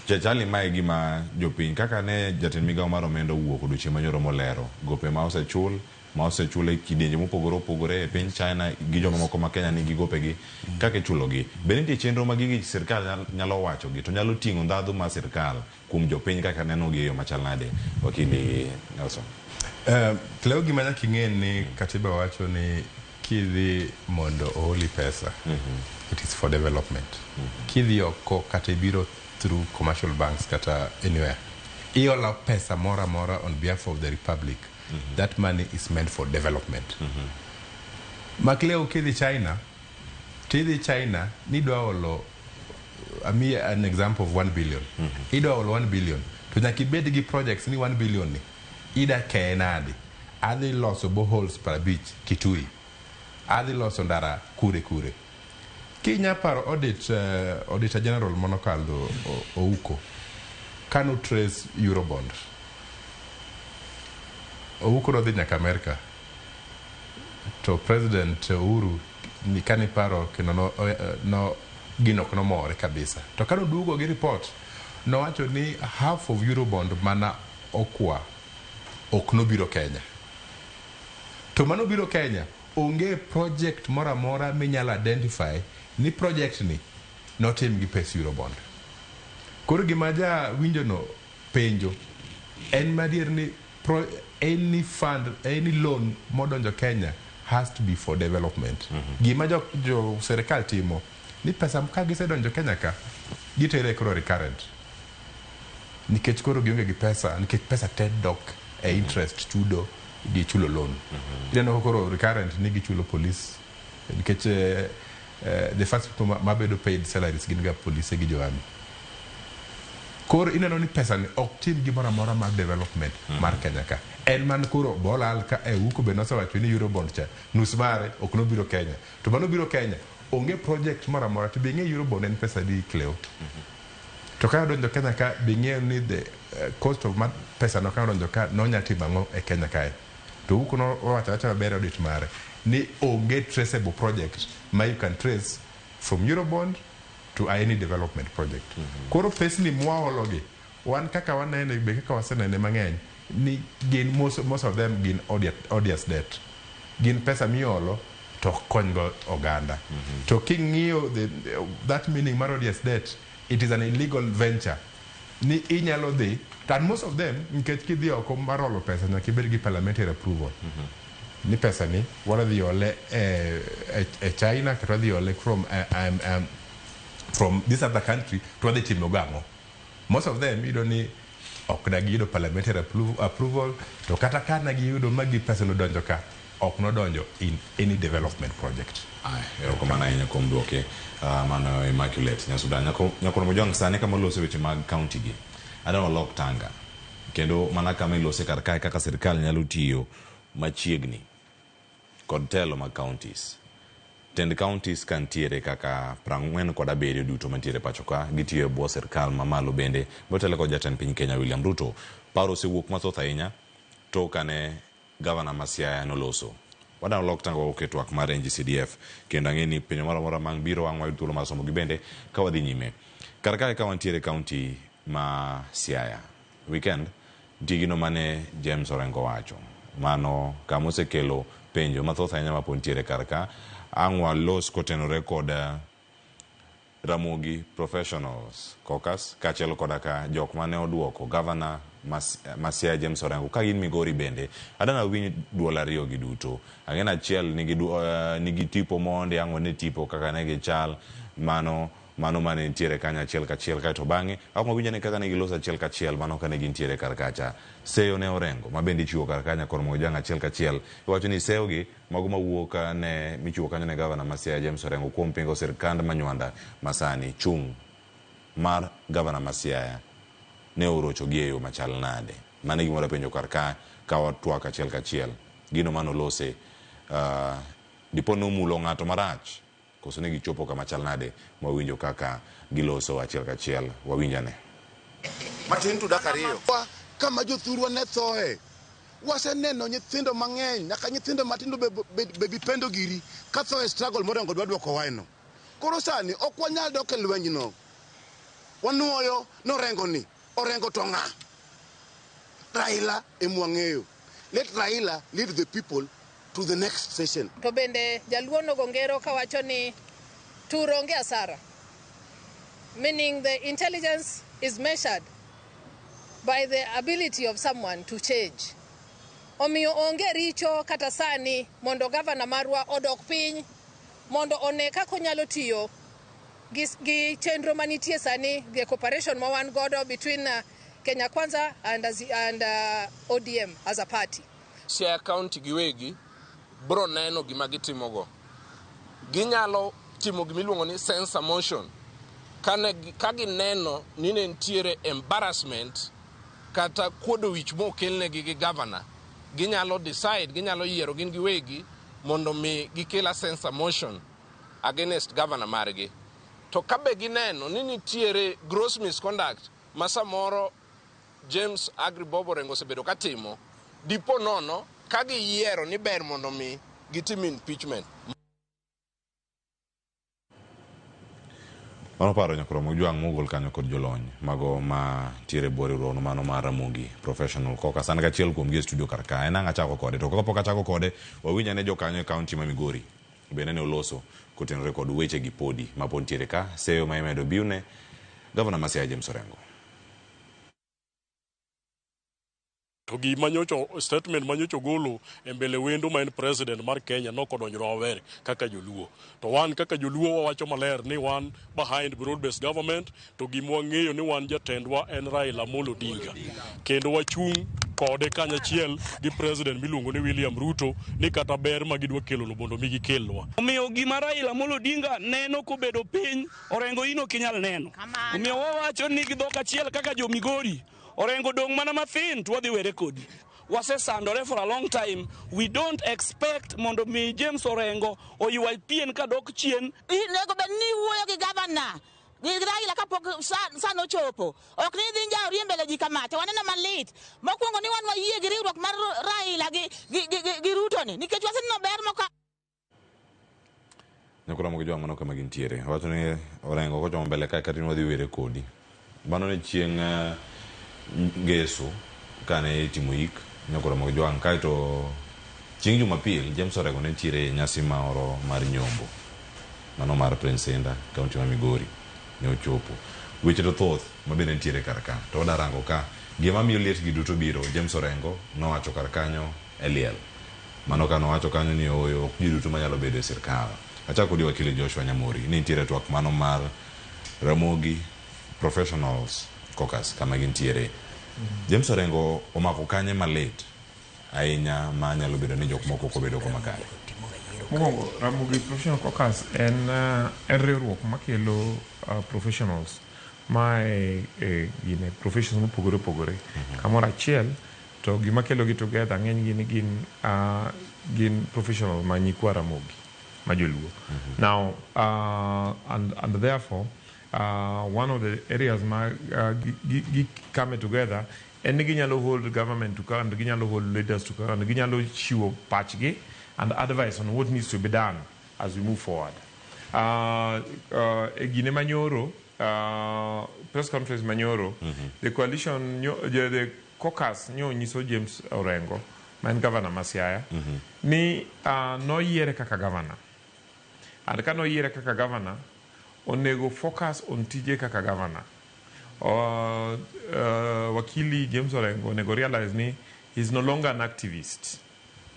chal ni mae gima jopiny, kaka ne jatend migawo mar omenda owuok odiochieng' manyoro molero gope ma osechul e kidienje mopogore opogore e piny China gi jomamoko ma Kenya nigi gopegi, kaka ichulogi. Bende nitie chenro ma gigi sirkal nyalo wachogi to nyalo ting'o ndhadhu mar sirkal kuom jopiny kaka neno gi e yo machal nade, Wakili Nelson? Cleo, gima nyaka ing'e ni katiba wacho ni kidhi mondo ooli pesa, it is for development. Kidhi oko kata ibiro through commercial banks kata anywhere, iola pesa mora mora on behalf of the republic, that money is meant for development. Makleo, kidhi China, tidhi China nidwa olo, ami an example of 1 billion. Idwa olo 1 billion, to nyaka ibed gi projects ni 1 billion ni ida keye nade? Adhi loso boreholes 50 Kitui, adhi loso ndara kure kure. Kinya paro audit, auditor general monokalo Ouko kano trace Eurobond, Ouko nodhi nyaka America, to President Uhuru ni kani paro kendo no gino ok nomore kabisa. To kano duogo gi report, nowacho ni half of Eurobond mana okwa ok nobiro Kenya. To mano biro Kenya, onge project moro amora minyalo identify ni project ni notim gi pes Eurobond. Koro gima ja winjo no penjo en madier ni any fund, any loan modonjo Kenya has to be for development. Gima jo serikal timo ni pesa ka gisedonjo Kenya ka, gitere koro recurrent. Nikech koro gionge gi pesa, nikech pesa te dok e interest chudo gi chulo loan. Ineno ka koro recurrent ni gichulo police, nikech the first people mabedo paid salaries gin ga police gi jo army. Koro ineno ni pesa ni ok tim gimoro amora mar development mar Kenya ka. En man koro bolal ka e Ouko be nosewacho ni Eurobond cha nus mare ok nobiro Kenya. To mano biro Kenya, onge project moro amora. To be ing'e Eurobond en pesa adi, Cleo? To ka odonjo Kenya ka, be ing'eyo ni the cost of mar pesa no ka odonjo ka nonya timo ang'o e Kenya kae? To Ouko nowacho awacha maber audit mare ni onge traceable project ma you can trace from Eurobond to any development project. Koro pesni mwaologi, wan kaka wanene be kaka wasenene mang'eny ni gin most of them gin odious debt. Gin pesa miolo to ok konygo oganda. To king'iyo that meaning mar odious debt, it is an illegal venture. Ni inyalo dhi, and most of them, nikech kidhi oko mar olo pesa nyaka ibed gi parliamentary approval. Ni pesa ni wadhi ole e China kata wadhi ole from this other country to wadhi timo gang'o. Most of them iyudo ni ok na giyudo parliamentary approval, to kata ka na giyudo ma gi pesa nodonjo ka, ok nodonjo in any development project. Ay, erokamano ahinya kuom duoke. Mano Immaculate Nyasudan. Nyakono Mojwang', sani kama olose weche mag county gi, adwa walok tanga. Kendo mana kama ilose kar kae kaka sirkal nyalo tiyo machiegni kod telo mag counties. Tend counties ka ntiere kaka 47 duto mantiere pacho ka, gitiyo e bwo sirkal mamalo bende motelo kod jatend piny Kenya William Ruto. Paro osewuok mathoth ahinya tok kane gavana ma Siaya noloso. Wadwa lok tanga wawuok e twak mar NGCDF, kendo ang'e ni penjo moro amora mang' biro wang' wayud thuolo mar somo gi bende ka wadhi nyime. Kar kae ka wantiere county ma Siaya, weekend nitie gino mane James Orengo wacho. Mano kama osekelo penjo mathoth ahinya mapod nitiere kar ka. Ang' walos kotenore kod Ramogi Professionals Caucus kaachiel koda ka jok mane oduoko gavana ma Siaya James Orengo ka gin Migori bende. Adwa nawinj duol ariyo gi duto. Ang'e ni achiel nigi tipo mondi, ang' wane tipo kaka ne gichal, mano mane nitiere kanyo achiel kachiel, kaeto bang'e ang' wawinj ane kaka ne giloso achiel kachiel mano kane gintiere kar kacha. Seyo ne Orengo ma bende ichiwo kar kanyo kor Mojang' achiel kachiel. Iwacho ni seyo gi mago mawuok ne michiwo kanyo ne gavana ma Siaya James Orengo kuom pingo sirkand Manywanda masani. Chung' mar gavana ma Siaya ne orocho gi e yo machal nade? Mano e gima wapenjo kar ka ka watwak achiel kachiel. Gino manolose dipo nomulo ng'ato marach koso ne gichopo kama chal nade mwawinjo kaka giloso achiel kachiel? Wawinj ane. Matin to dak ariyo. Kama jothurwa ne thoe. Waseneno nyithindo mang'eny, nyaka nyithindo matindo be bipendo giri ka tho e struggle morengo dwa dwoko waeno. Koro sani ok wanyal dok e lwenyno. Wanuoyo norengo ni, Orengo to ng'a? Raila emwang'eyo. Let Raila lead the people to the next session. To bende jaluo nogo ngero kawacho ni tur onge asara. Meaning the intelligence is measured by the ability of someone to change. Omiyo onge richo kata sani mondo gavana marwa odok piny mondo one kaka onyalo tiyo gi, gi chenro manitie sani gi cooperation ma wan godo between Kenya Kwanza and ODM as a party. Siaya County giwegi bro neno gima gitimogo. Ginyalo timo gimiluongo ni censure motion. Kane, ka gineno ni ne nitiere embarrassment kata kuodo wich mokelnegi gi governor, ginyalo decide, ginyalo yiero gin giwegi mondo mi gikel a censure motion against governor margi. To ka be gineno ni nitiere gross misconduct ma samoro James Agri Bob Orengo osebedo katimo, dipo nono ka giyiero ni ber mondo mi gitim impeachment. Mano paro nyakoro Ojwang' mogol kanyo kod jolony mago ma tiere bwo riwruogno mano mar Ramogi Professional Caucus. An gachiel kuom gi e studio kar ka. En ang' achako kode to kapok achako kode wawinj ane jokanyo e kaunti ma Migori bende ne oloso kotenore kod weche gi podi ma pod ntiere ka seyo ma imedo biune gavana ma Siaya James Orengo. To gima nyocha statement ma nyocha ogolo e mbele wendo ma en president mar Kenya nokodonjore maber kaka joluo. To wan kaka joluo wawacho maler ni wan behind broad based government to gima wang'eyo ni wan jatendwa en Raila Amolo Odinga. Kendo wachung' kode kanyachiel gi president miluongo ni William Ruto ni kata ber ma gidwa kelo no mondo mi gikelnwa. Omiyo gima Raila Amolo Odinga neno kobedo piny, Orengo in ok inyal neno. Omiyo wawacho ni gi dhok achiel kaka jo Migori, Orengo dong' mana mathin to wadhi were kodi. Wasesandore for a long time. We don't expect mondo mi James Orengo oywa pien kadok chien. Onego bed ni iwuoyo gi gavana gi Raila kapok sa nochopo. Ok ni idhi njawri e mbele ji kamacha. Waneno malit. Mokwongo ni wan wayie gi riwruok mar Raila gi Ruto ni nikech waseneno ber moka. Nyakoro Ramogi Ojwang' mano kama gintiere. Wacho ni Orengo kochomo mbele kae kata in wadhi were kodi. Mano ne chieng' ngeso kane itimo ik Nyakoro Ramogi Ojwang' kaeto chieng' Jumapil James Orengo ne nitiere e nyasi moro mar nyombo mano mar Prince Indah kaunti ma Migori ne ochopo. Weche to thoth ma bende nitiere kar ka to wada rango ka gima miyo liet gi duto biro James Orengo nowacho kar kanyo e liel. Mano ka nowacho kanyo ni ooyo ok ji duto manyalo bedo e sirkal. Achako kodi wakili Joshua Nyamori ni nitiere twak mano mar Ramogi Professionals Caucus kama gintiere. James Orengo omako kanye malit ahinya ma nyalo bedo ni jok moko ok obedo go makare. Mokwongo, Ramogi Professional Caucus en riwruok makelo professionals ma e gine professions mopogore opogore kamoro achiel to gima kelogi together ng'enygi ni gin professionals ma nyikwa Ramogi ma joluo. Now and therefore one of the areas ma gi come together en ni ginyalo hold government to account, ginyalo hold leaders to account, ginyalo chiwo pachgi and advice on what needs to be done as we move forward. E gine manyoro press conference manyoro the coalition nyo, the caucus nyo nyiso James Orengo ma en governor ma Siaya ni noyiere kaka governor and ka noyiere kaka governor onego focus on tije kaka governor. Wakili James Orengo onego realize ni he's no longer an activist.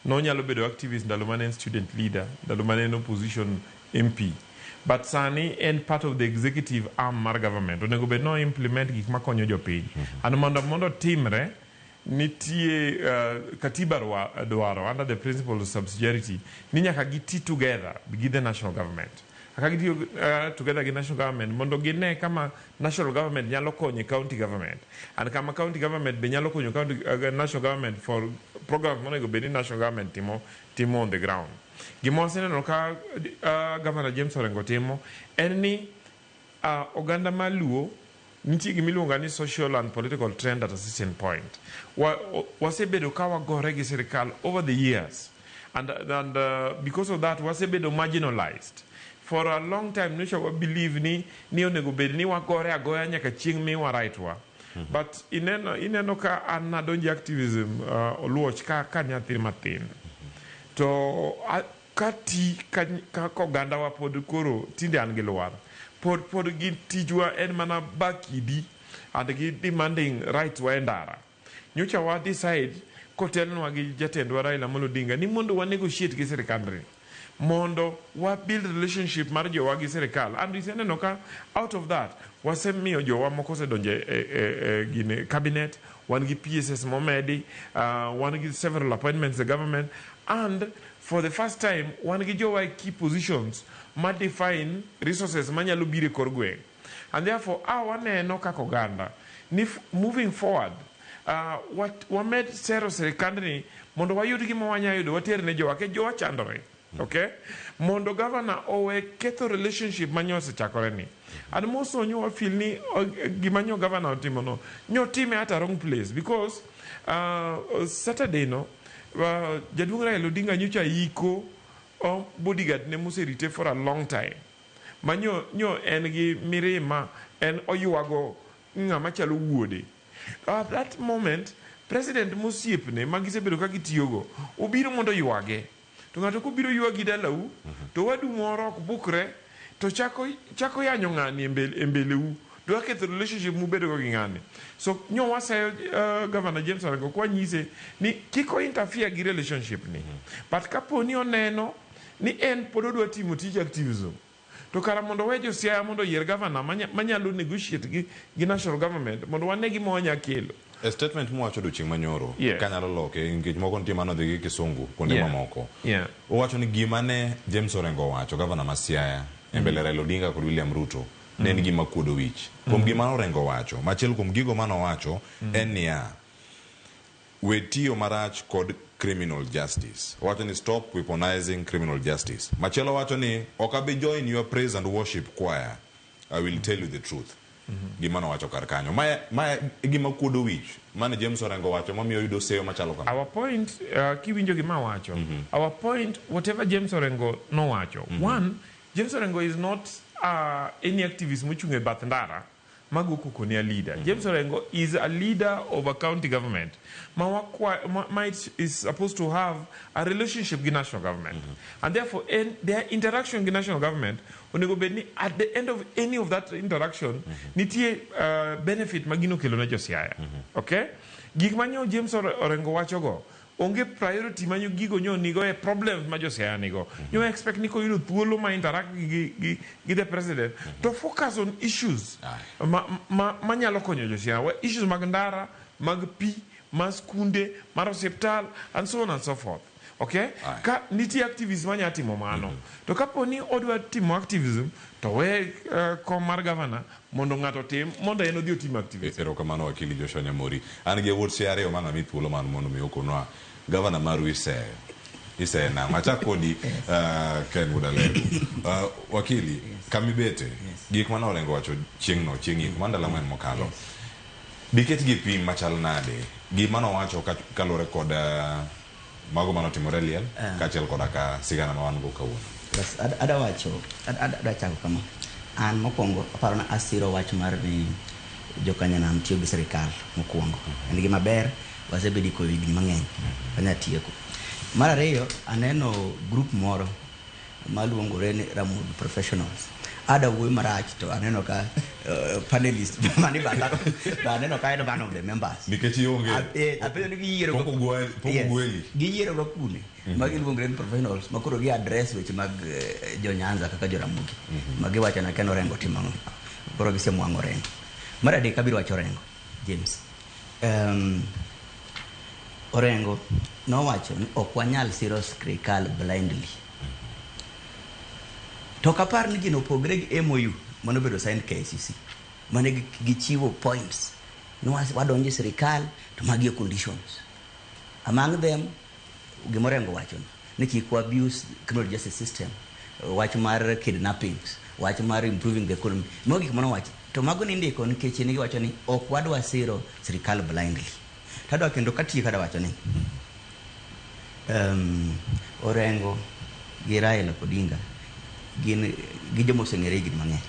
Nonyalo bedo activist ndalo mane en student leader, ndalo mane en opposition MP. But sani en part of the executive arm mar government. Onego bed no implement gik makonyo jopiny. And mondo timre, nitie katiba dwaro under the principle of subsidiarity ni nyaka giti together gi the national government. Kaka gitiyo together gi national government mondo gine kama national government nyalo konyo county government and kama county government be nyalo konyo county, national government for programs monego bed ni national government timo on the ground. Gima waseneno ka Governor James Orengo timo en ni oganda maluo Nitie gima iluongo ni social and political trend at a certain point. Wasebedo ka wagore gi sirikal over the years. And because of that, wasebedo marginalized. For a long time, nyocha wa believe ni onego bed ni wagore agoya nyaka chieng' miwa right wa. But ineno ka an nadonjo e activism, Oluoch, ka nyathi matin. To ka ti ka ogandawa pod koro tinde an gi lwar. Pod gi tijwa en mana bakidi and gi demanding rights wa e ndara. Nyocha wa decide kotelnwa gi jatendwa Raila Amolo Odinga ni mondo wa negotiate gi sirikandni mondo wa build relationship mar jowa gi sirikal, and iseneno ka out of that wasemiyo jowa moko osedonjo e gine cabinet. Wan gi PSs momedi, wan gi several appointments e government, and for the first time wan gi jowa e key positions ma define resources manyalo biro e kor gweng', and therefore a waneno kaka oganda ni moving forward, wamed sero sirikandni mondo wayud gima wanya yudo water ne jowa ke jowa chandore. Okay, mondo governor owe ketho relationship manyo osechakore ni, and most nyo wa feel ni gima nyo governor otimo no nyo time at a wrong place, because Saturday no, jaduong' Raila Odinga nyocha iko bodyguard ne moserite for a long time, manyo nyo en gi mirima, en oywago ng'ama chalo wuode. At that moment, president mosiepne ma gisebedo ka gitiyogo obiro mondo oywage, to ng'ato kobiro ywagi dalau to wadu moro ok bukre to chako yanyo ng'ani e mbeleu, dwa ketho relationship mubedogo gi ng'ani. So nyo waseyo Governor James Orengo kwanyise ni kik o interfere gi relationship ni, but kapo ni oneno ni en pod odwa timo tij activism, to kara mondo we jo Siaya mondo oyier governor manyalo negotiate gi national government mondo wane gima wanya kelo. E statement mowacho odiochieng' manyoro, kanyalo loke nikech moko nitie manodhi gi kisungu kuonde mamoko, owacho ni gima ne James Orengo owacho, gavana ma Siaya, e mbele Raila Odinga kod William Ruto ne en gima kuodo wich. Kuom gima Orengo owacho, machiel kuom gigo manowacho en niya, we tiyo marach kod criminal justice. Owacho ni stop weaponizing criminal justice. Machielo wacho ni ok abi join your praise and worship choir, I will tell you the truth. Gima nowacho kar kanyo mae e gima kuodo wich mane James Orengo wacho mamiyo yudo seyo machalo kama. Our point, kiwinjo gima awacho, our point, whatever James Orengo nowacho, one, James Orengo is not any activist mochung' e bath ndara mago koko ni a leader. James Orengo is a leader of a county government ma it is supposed to have a relationship gi national government, and therefore their interaction gi national government onego bed ni at the end of any of that interaction nitie benefit ma gino kelo ne jo Siaya. Okay, gik ma nyo James Orengo wachogo onge priority ma nyo gigo nyo nigo e problems ma jo Siaya nigo. Nyo expect ni koyudo thuolo ma interact gi the president to focus on issues ma nyalo konyo jo Siaya. Issues mag ndara, mag pi, mar skunde, mar osiptal, and so on and so forth. Okay, ka nitie activism manya timo mano, to kapo ni odwa timo activism, to we kom mar governor mondo ng'ato otim, mondo en odhi otim activism. Erokamano, wakili Joshua Nyamori. An gi yawuot Siaya ariyo ma ng'ami thuolo mar mondo mi okonwa gavana maru iseyo. Iseyo nang'o? Achak kodi, Ken Wudalego. Wakili, kamibete, gik mane Orengo wacho chieng'no, chieng' ik mar ndalo 4 mokalo. Diket gi pim machal nade? Gima nowacho kaluwore kod mago manotimore e liel, kaachiel koda ka sigana ma wan go kawuono. Bas, ada wacho, ada chako kama. An mokwongo aparo ni asiro wach mar ni jokanyanam tiyo gi sirikal mokwongo. En gima ber, wasebedo ko higni mang'eny. Wanya tieko. Mar ariyo, aneno group moro maluongore ni Ramogi Professionals. Ada wuoyo marach to aneno ka panelist mani batha to aneno ka en one of the members. Nikech ionge. Apenjo ni giyiero Pok pok ogweli. Giyiero ga kune ma giluongore ni professionals ma koro gi address weche mag jo Nyanza kaka jo Ramogi ma giwacho na Ken Orengo timo ang'o, koro gisemwang'o Orengo. Mar adek, abiro wacho Orengo James, Orengo nowacho ni ok wanyal siro sirikal blindly, to ok apar ni gino opogre gi MOU manobedo signed KICC mane gichiwo points ni wadonjo e sirikal to magi e conditions. Among them, gima Orengo wacho ni kik wa abuse criminal justice system, wach mar kidnappings, wach mar improving the economy. Mago gik manowacho. To mago nindiko nikech ne giwacho ni ok wadwa siro sirikal blindly. Tadwa kendo katieko adwa wacho ni Orengo gi Raila Odinga gin gi joma oseng'ere higni mang'eny.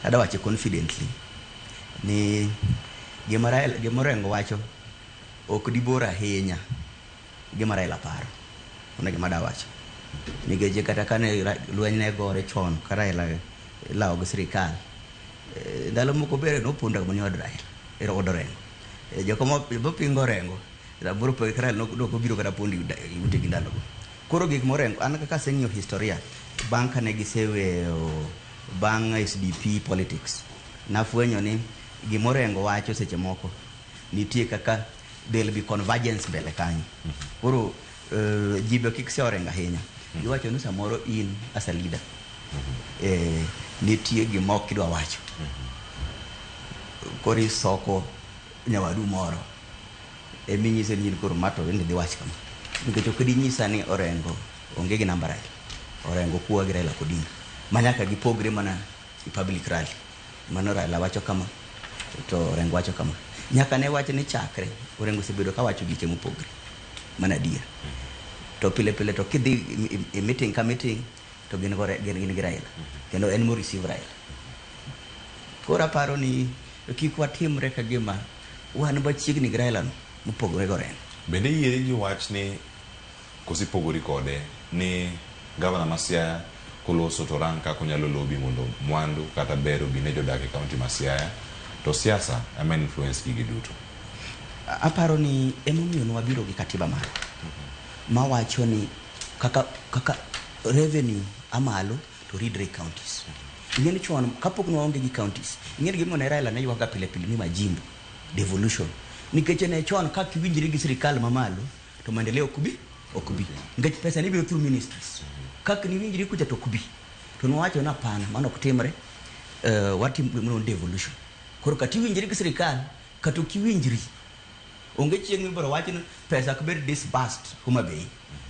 Adwa wache confidently ni gima Raila gima Orengo wacho ok dibor ahinya gima Raila paro. Mano e gima adwa wacho. Nikech kata kane lweny ne gore chon ka Raila ilawo gi sirikal, ndalo moko bere nopondo mana e od Raila, e od Orengo. Joko mopingo Orengo, samoro pe Raila nok obiro kata pondo e utegi ndalogo. Koro gik morengo, an kaka aseng'iyo historia, bang' kane giseweyo bang' SDP politics, nafwenyo ni gima Orengo wacho seche moko nitie kaka there'll be convergence mbele kanyo. Koro ji be kik se Orengo ahinya. Giwacho ni samoro in as a leader, nitie gima ok idwa wacho. Koro isoko nyawadu moro eminyise ni in koro ma to bende dhi wach kama. Nikech ok dinyisa ni Orengo onge gi namba Raila. Orengo kuwa gi Raila Odinga. Ma nyaka gipogre mana e public rally. Mano Raila wacho kama, to Orengo wacho kama. Nyaka ne wach ni chakre, Orengo osebedo ka wacho gike mopogre. Mana adier. To pile pile to kidhi e meeting ka meeting, to gin gi Raila. Kendo en mo receive Raila. Koro aparo ni kik watimre ka gima wan machiegni gi Raila no mopogore gi Orengo. Bende iyieri gi wach ni kosipogori kode ni gavana ma Siaya koloso to rang kaka onyalo lobby mondo mwandu kata ber obi ne jodak e kaunti ma Siaya to siasa ema influence gigi duto. Aparo ni emomiyo ne wabiro gi katiba marwa mawacho ni kaka revenue amalo to ridre counties. Ing'e ni chon kapok ne waonge gi counties, ing'e ni gimomiyo ne Raila ne ywak ga pile pile ni majimbo devolution. Nikech ne chon ka kiwinjri gi sirikal mamalo to maendeleo ok bi. Nikech pesa ne biro through ministries. Kaka niwinjri kucha to ok bi. To nowacho ni hapana, mano ok timre. Watim gimoro ni devolution. Koro kata iwinjri gi sirikal, kata ok iwinjri, onge chieng' mibiro wach ni pesa ok bed disbursed Homa Bay.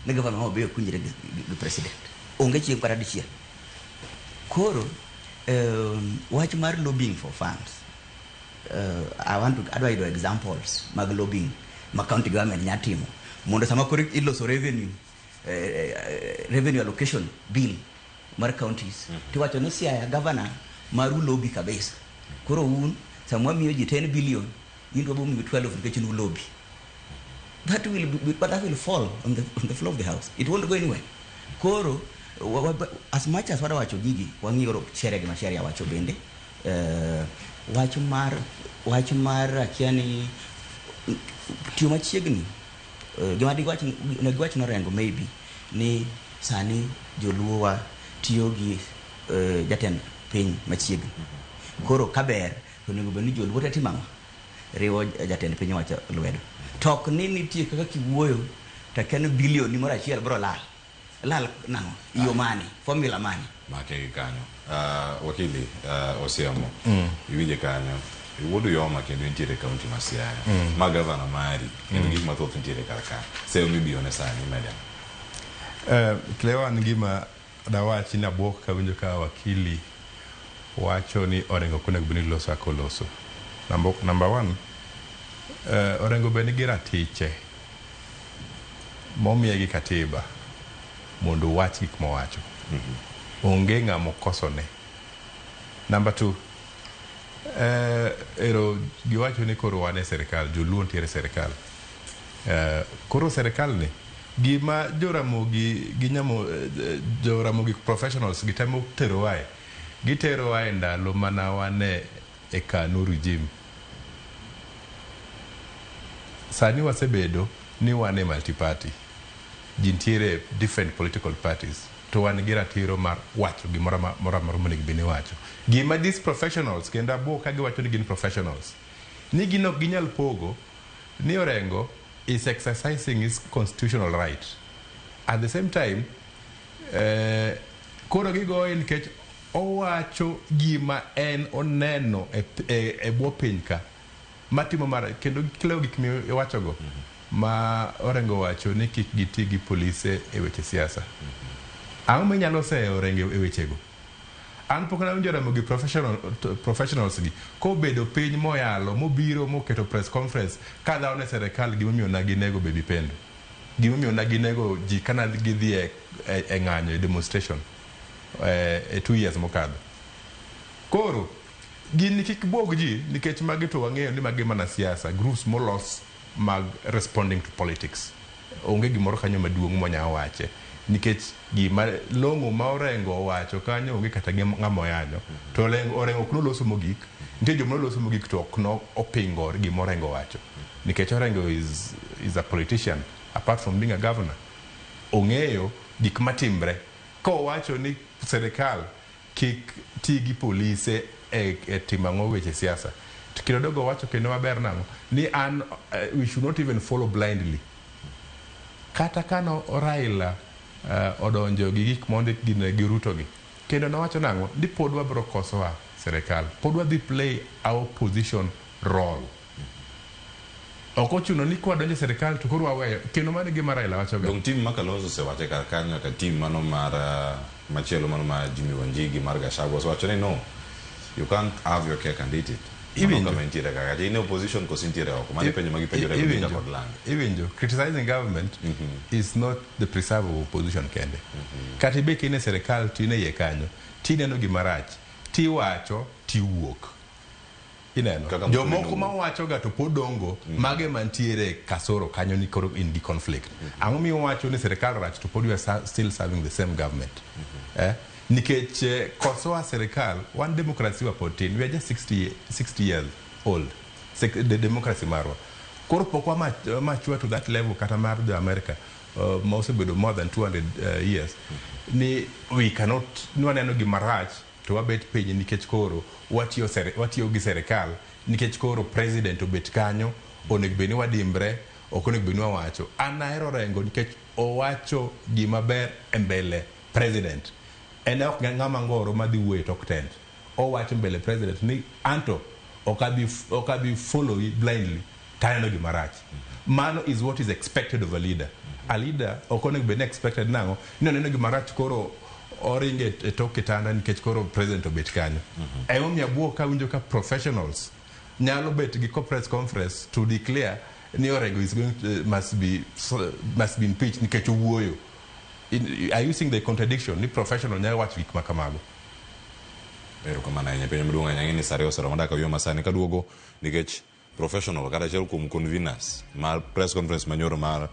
Ne gavana ma Homa Bay ok winjre gi president. Onge chieng' kata dichiel. Koro wach mar lobbying for funds. I want to adwa yudo examples mag lobbying ma county government nya timo mondo sama koro iloso revenue allocation bill mar counties tiwacho ni Siaya governor maru lobby kabisa. Koro un sama wamiyo ji 10 billion in to wabiro miyo 12 nikech un lobby. That will be, but that will fall on the floor of the house. It won't go anywhere. Koro as much as wadawacho gigi wang'iyo sheria gi ma sheria wacho bende wach mar akia ni tiyo machiegni gima diwach ne giwach norengo maybe ni sani joluo wa tiyo gi jatend piny machiegni. Koro kaber to onego bed ni joluo te timo ang'o? Riwo jatend piny owacho lwedo. To ok ni nitie kaka kiwuoyo to akia ni bilion ni moro achiel biro lal. Lal nang'o? Yo mane? Formula mane? Make gi kanyo. Wakili Osiemo, iwinje kanyo. Iwuod Uyoma kendo intiere e kaunti ma Siaya. Ma gavana mari kendo gik mathoth nitiere kar ka. Seyo mibiyone sani imedo. Cleo an gima dawachi ni abuok kawinjo ka wakili wacho ni Orengo ok onego bed ni loso kaka oloso. Number one, Orengo be nigi ratiche momiye gi katiba mondo owach gik mowacho. Onge ng'ama okosone. Number two, ero giwacho ni koro wan e sirikal, joluo nitiere e sirikal. Koro sirikal ni gima joramogi gi nyamo joramogi professionals gitemo terowae, giterowa e ndalo mana wane e KANU regime. Sani wasebedo ni wan e multi-party. Ji nitiere different political parties. To wan gi ratiro mar wacho gimoro amora monego bed ni iwacho. Gima these professionals, kendo abuok ka giwacho ni gin professionals, ni gin ok ginyal pogo ni Orengo is exercising his constitutional right. At the same time, koro gigoye nikech owacho gima en oneno e bwo piny ka matimo mar kendo klewo gik miwachogo ma Orengo wacho ni kik giti gi polise e weche siasa. Ang'o minyalo seyo Orengo e wechego? An pok nawinjo Ramogi professionals gi kobedo piny moyalo mobiro moketo press conference ka dhawo ne serikal gimomiyo ne ginego Baby Pendo. Gimomiyo ne ginego ji kana gidhi e ng'anyo e demonstration e 2 years mokadho. Koro gini kik buog ji nikech magi to wang'eyo ni magi mana siasa groups molos mag responding to politics. Onge gimoro kanyo maduong' mwanya wache nikech gima long'o ma Orengo owacho kanyo onge kata ng'ama oyanyo. To Orengo ok noloso mogik. Nitie joma noloso mogik to ok no opingo gima Orengo owacho. Nikech Orengo is a politician apart from being a governor. Ong'eyo gik matimre. Kowacho ni serikal kik ti gi polise e timo ang'o weche siasa. To Kidogo wacho kendo maber nang'o ni an we should not even follow blindly. Kata kano Raila odonjo gi gik mondik gi Ruto gi kendo nowacho nang'o ni pod wabiro kosoa serikal pod wadhi play our position role. Ok ochuno ni kwadonjo e serikal to koro waweyo kendo mano e gima Raila wacho ga. Dong team ma Kalonzo osewache kar kanyo nyaka team mano mar machielo mano mar Jimmy Wanjigi mar Gachagua osewacho ni no you can't have your cake and eat it. Mano Iwinjo. kama intiere kaka in e opposition koso intiere oko mano e penjo ma gipenjore gi Odinga kod Langa. Iwinjo criticizing government is not the preserve of opposition kende. Kata ibet ka in e serikal to in e iye kanyo tineno gima rach tiwacho tiwuok. Ineno Kaka jomoko Museveni. mawacho ga to pod dongo mage mantiere kasoro kanyo ni koro in gi conflict. Ang'o miwacho ni serikal rach to pod you are still serving the same government? Eh? Nikech kosoa serikal wan democracy wa pod tin we are just 60 years old. The democracy marwa koro pok wa mature to that level kata mar jo America ma osebedo more than 200 years ni we cannot ni waneno gima rach to wabet piny nikech koro watiyo gi serikal nikech koro president obet kanyo onego bed ni wadimbre ok onego bed ni wawacho. An ahero Orengo nikech owacho gima ber e mbele president. En ok ng'ama ngoro madhi wuoyo e tok tent. Owacho mbele president ni anto ok abi follow blindly taneno gima rach. Mano is what is expected of a leader. A leader ok onego bed ni expected nang'o ni oneno gima rach koro oringe e tok kitanda nikech koro president obet kanyo. Emomiyo abuok kawinjo ka professionals nyalo bet gi press conference to declare ni Orengo is going to, must be impeached nikech owuoyo. Are you seeing the contradiction ni professional nyalo wacho gik ma kamago? Erokamano ahinya penjo maduong' ahinya ng'e ni sa ariyo oseromo dakika wiyo masani kaduogo nikech professional kata achiel kuom conveners mar press conference manyoro mar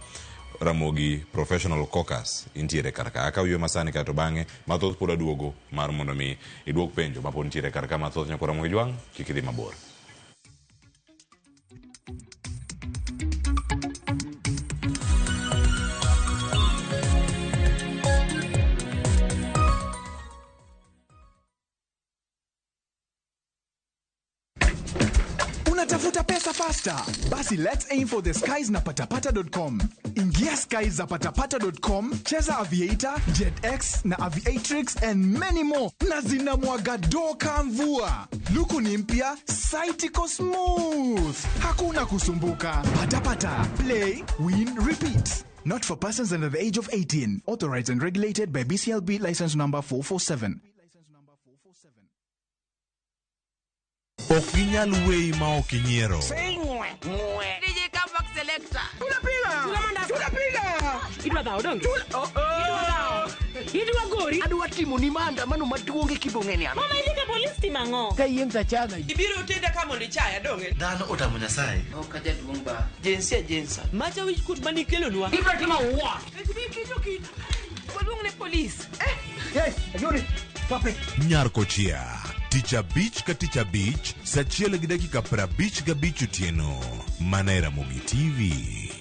Ramogi Professional Caucus intiere kar ka akaw ywe masani kaeto bang'e mathoth pod aduogo mar mondo mi iduok penjo mapod nitiere kar ka mathoth nyakwa Ramogi Jwang' kik idhi mabor. Unatafuta pesa faster? Basi let's aim for the skies na patapata.com. Ingia skies za patapata.com, cheza Aviator, JetX na Aviatrix and many more, na zinamwaga doka mvua. Luku ni mpya, site iko smooth, hakuna kusumbuka. Patapata, play, win, repeat. Not for persons under the age of 18. Authorized and regulated by BCLB license number 447. Ok ginyal weyi ma ok inyiero. DJ Comeback Selector. Idwa dhawo donge? Idwa dhawo. Idwa gori. Adwa timo ni maandamano maduong' e kibong'e ni an. Mama idhi ka polis timo ang'o? Ka yiem tachaga. Ibiro tenda ka mondo ichaya donge? Dhano otamo Nyasaye. Ok ajaduong' ba. Jinsia jinsa. Macha wich kuot manikelonwa. Ibro timo what? Waluong ne polis. Yes, ayudi. Stop it. Nyar Kochia. Tich abich ka tich abich, sa achiel gi dakika 55 otieno. Mana e Ramogi TV.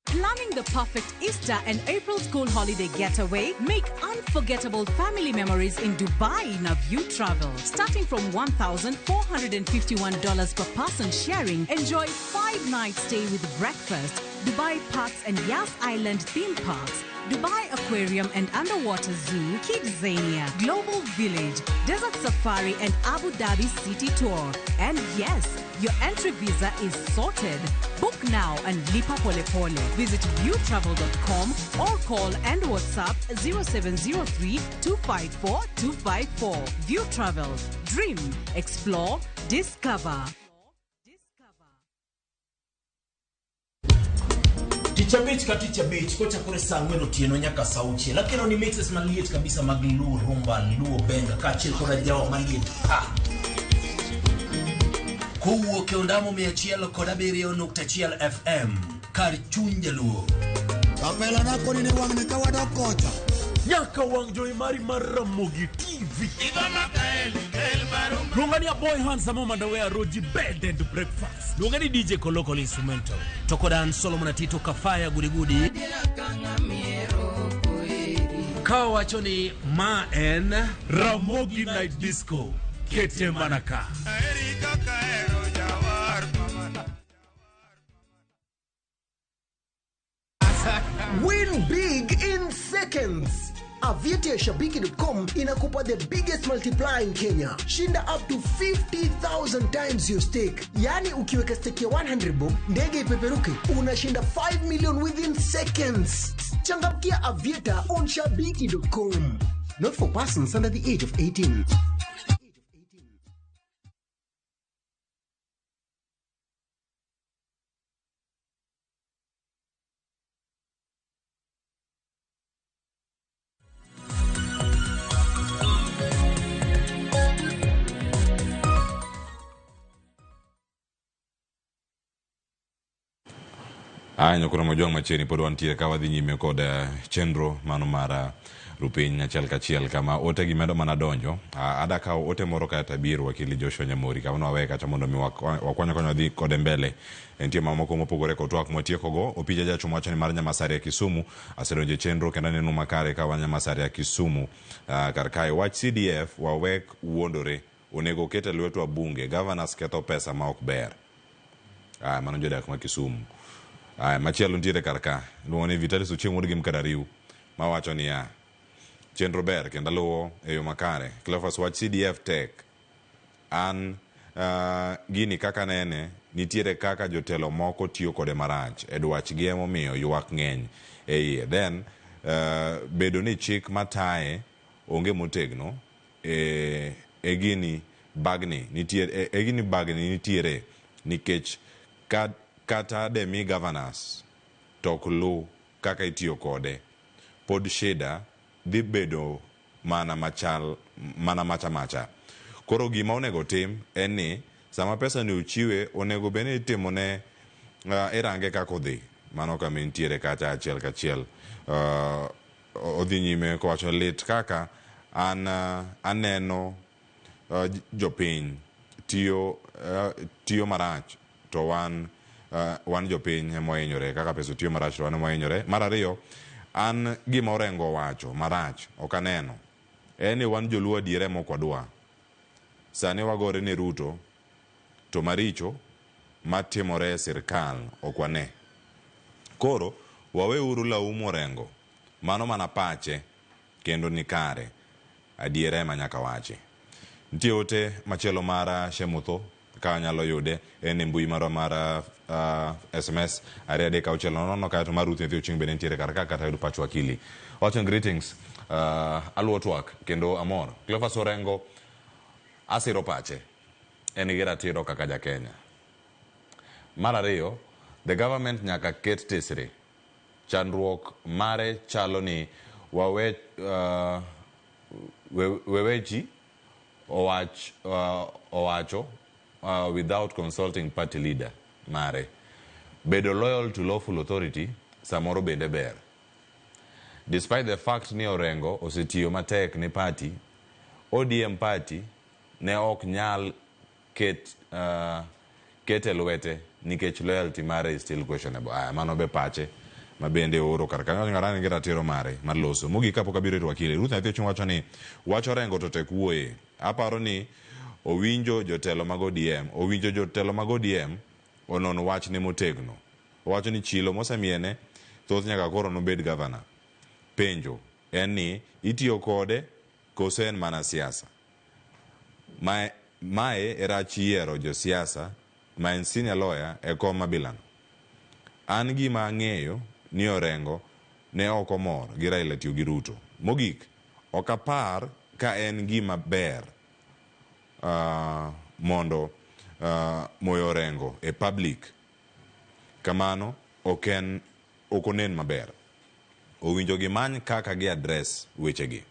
Planning the perfect Easter and April school holiday getaway? Make unforgettable family memories in Dubai in a View Travel. Starting from $1,451 per person sharing, enjoy 5 5-night stay with breakfast, Dubai Parks and Yas Island theme parks, Dubai Aquarium and Underwater Zoo, Kidzania, Global Village, Desert Safari and Abu Dhabi City Tour. And yes, your entry visa is sorted. Book now and lipa pole pole. Visit viewtravel.com or call and WhatsApp 0703 254 254. View Travel. Dream, explore, discover. Tich abich ka tich abich kochakore saa ang'wen otieno nyaka saa auchiel akelo ni mixes maliet kabisa mag Luo Rumba, Luo Benga kaachiel kod ajawa maliet pa kowuok e ondamo 107.1 FM kar chuny jaluo. Kapela nako ni wang'ni ka wadok kocha. Nyaka wang' jowi mari mar Ramogi TV. Luonga ni Aboy Handsome Mandawe Roji Bed and Breakfast. Luonga ni DJ Koloko Instrumental. To kod an Solomon Atito Kafaya Gudigudi. Ka wacho ni ma en Ramogi Night Disco. Kete manaka. Win big in seconds. Aviator Shabiki.com inakupa the biggest multiplier in Kenya. Shinda up to 50,000 times your stake. Yani ukiweka stake ya 100 bob, ndege ipeperuke, unashinda 5 million within seconds. Changamkia Aviator on Shabiki.com. Not for persons under the age of 18. Aya nyokoro mojwang' machiegni pod wantie ka wadhi nyime kod chenro mano mar rupiny achiel kachiel kama ote gi medo mana donjo. Ada kawo ote moro kae to abiro wakili Joshua Nyamori kama nwawe kacha mondo mi wakwany konya wadhi kode mbele. Nitie mamoko mopogore kod twak mwatiekogo. Opija Jachumo wacho ni mar Nyamasaria Kisumu asedonjo e chenro kendo aneno makare ka wan Nyamasaria Kisumu. Kar kae wach CDF wawek wuondore onego oket e lwetwa bunge. Governors ketho pesa ma ok ber. Mano jodak ma Kisumu. Machielo nitiere kar ka iluongo ni Vitalis Ochieng' wuod gi Mkarariu mawacho niya chenro ber kendo aluwo e yo makare. Cleophas wach CDF tek an gini kaka nene nitiere kaka jotelo moko tiyo kode marach e dwachgi emomiyo ywak ng'eny e iye. Then bedo ni chik mataye onge motegno e gini bagni nitiere e gini bagni nitiere nikech kata demi governors to ok luw kaka itiyo kode pod shida dhi bedo mana machal mana macha macha. Koro gima onego tim en ni sama pesa ni ochiwe onego bed ni itimone irange kaka odhi. Mano kama intiere kacha achiel kachiel. Odhi nyime kowacho lit kaka an aneno jopiny tiyo marach to wan jopiny ema ohinyore kaka pesa tiyo marach to wan ema ohinyore. Mar ariyo an gima Orengo owacho marach ok aneno en ni wan joluo adiera ema ok wadwa. Sani wagore ne Ruto to maricho matimore e sirkal ok wane. Koro waweuru laumu Orengo mano mana pache kendo ni kare adiera ema nyaka wachi. Nitie ote machielo mar Shemutho ka anyalo yude en e mbui marwa mar SMS 23600 kaeto mar Ruth Nyathi Ochieng' bende nitiere kar ka kata yud pach wakili. Wacho greetings aluwo twak kendo amor. Cleophas Orengo asiro pache en gi ratiro kaka ja Kenya. Mar ariyo the government nyaka ket tesre. Chandruok mare chalo ni wewechi owacho without consulting party leader mare. Bedo loyal to lawful authority samoro bende ber. Despite the fact ni Orengo osetiyo matek ni party, ODM party ne ok nyal ket e lwete nikech loyalty mare is still questionable. Mano be pache ma bende ooro kar kanyo ng'ara nigi ratiro mare mar loso. Mogik kapok abiro ir wakili, Ruth Nyathi Ochieng' wacho ni wach Orengo to tek wuoye. Aparo ni owinjo jotelo mag ODM, owinjo jotelo mag ODM onon wachne motegno. Owacho ni chilo mosemiene thoth nyaka koro nobed gavana. Penjo en ni itiyo kode koso en mana siasa? Mae e rach yiero josiasa ma en senior lawyer e kom mabilano. An gima ang'eyo ni Orengo ne ok omor gi Raila tiyo gi Ruto. Mogik, ok apar ka en gima ber mondo moyo Orengo e public. Kamano ok onen maber. Owinjo gimany kaka gi address wechegi.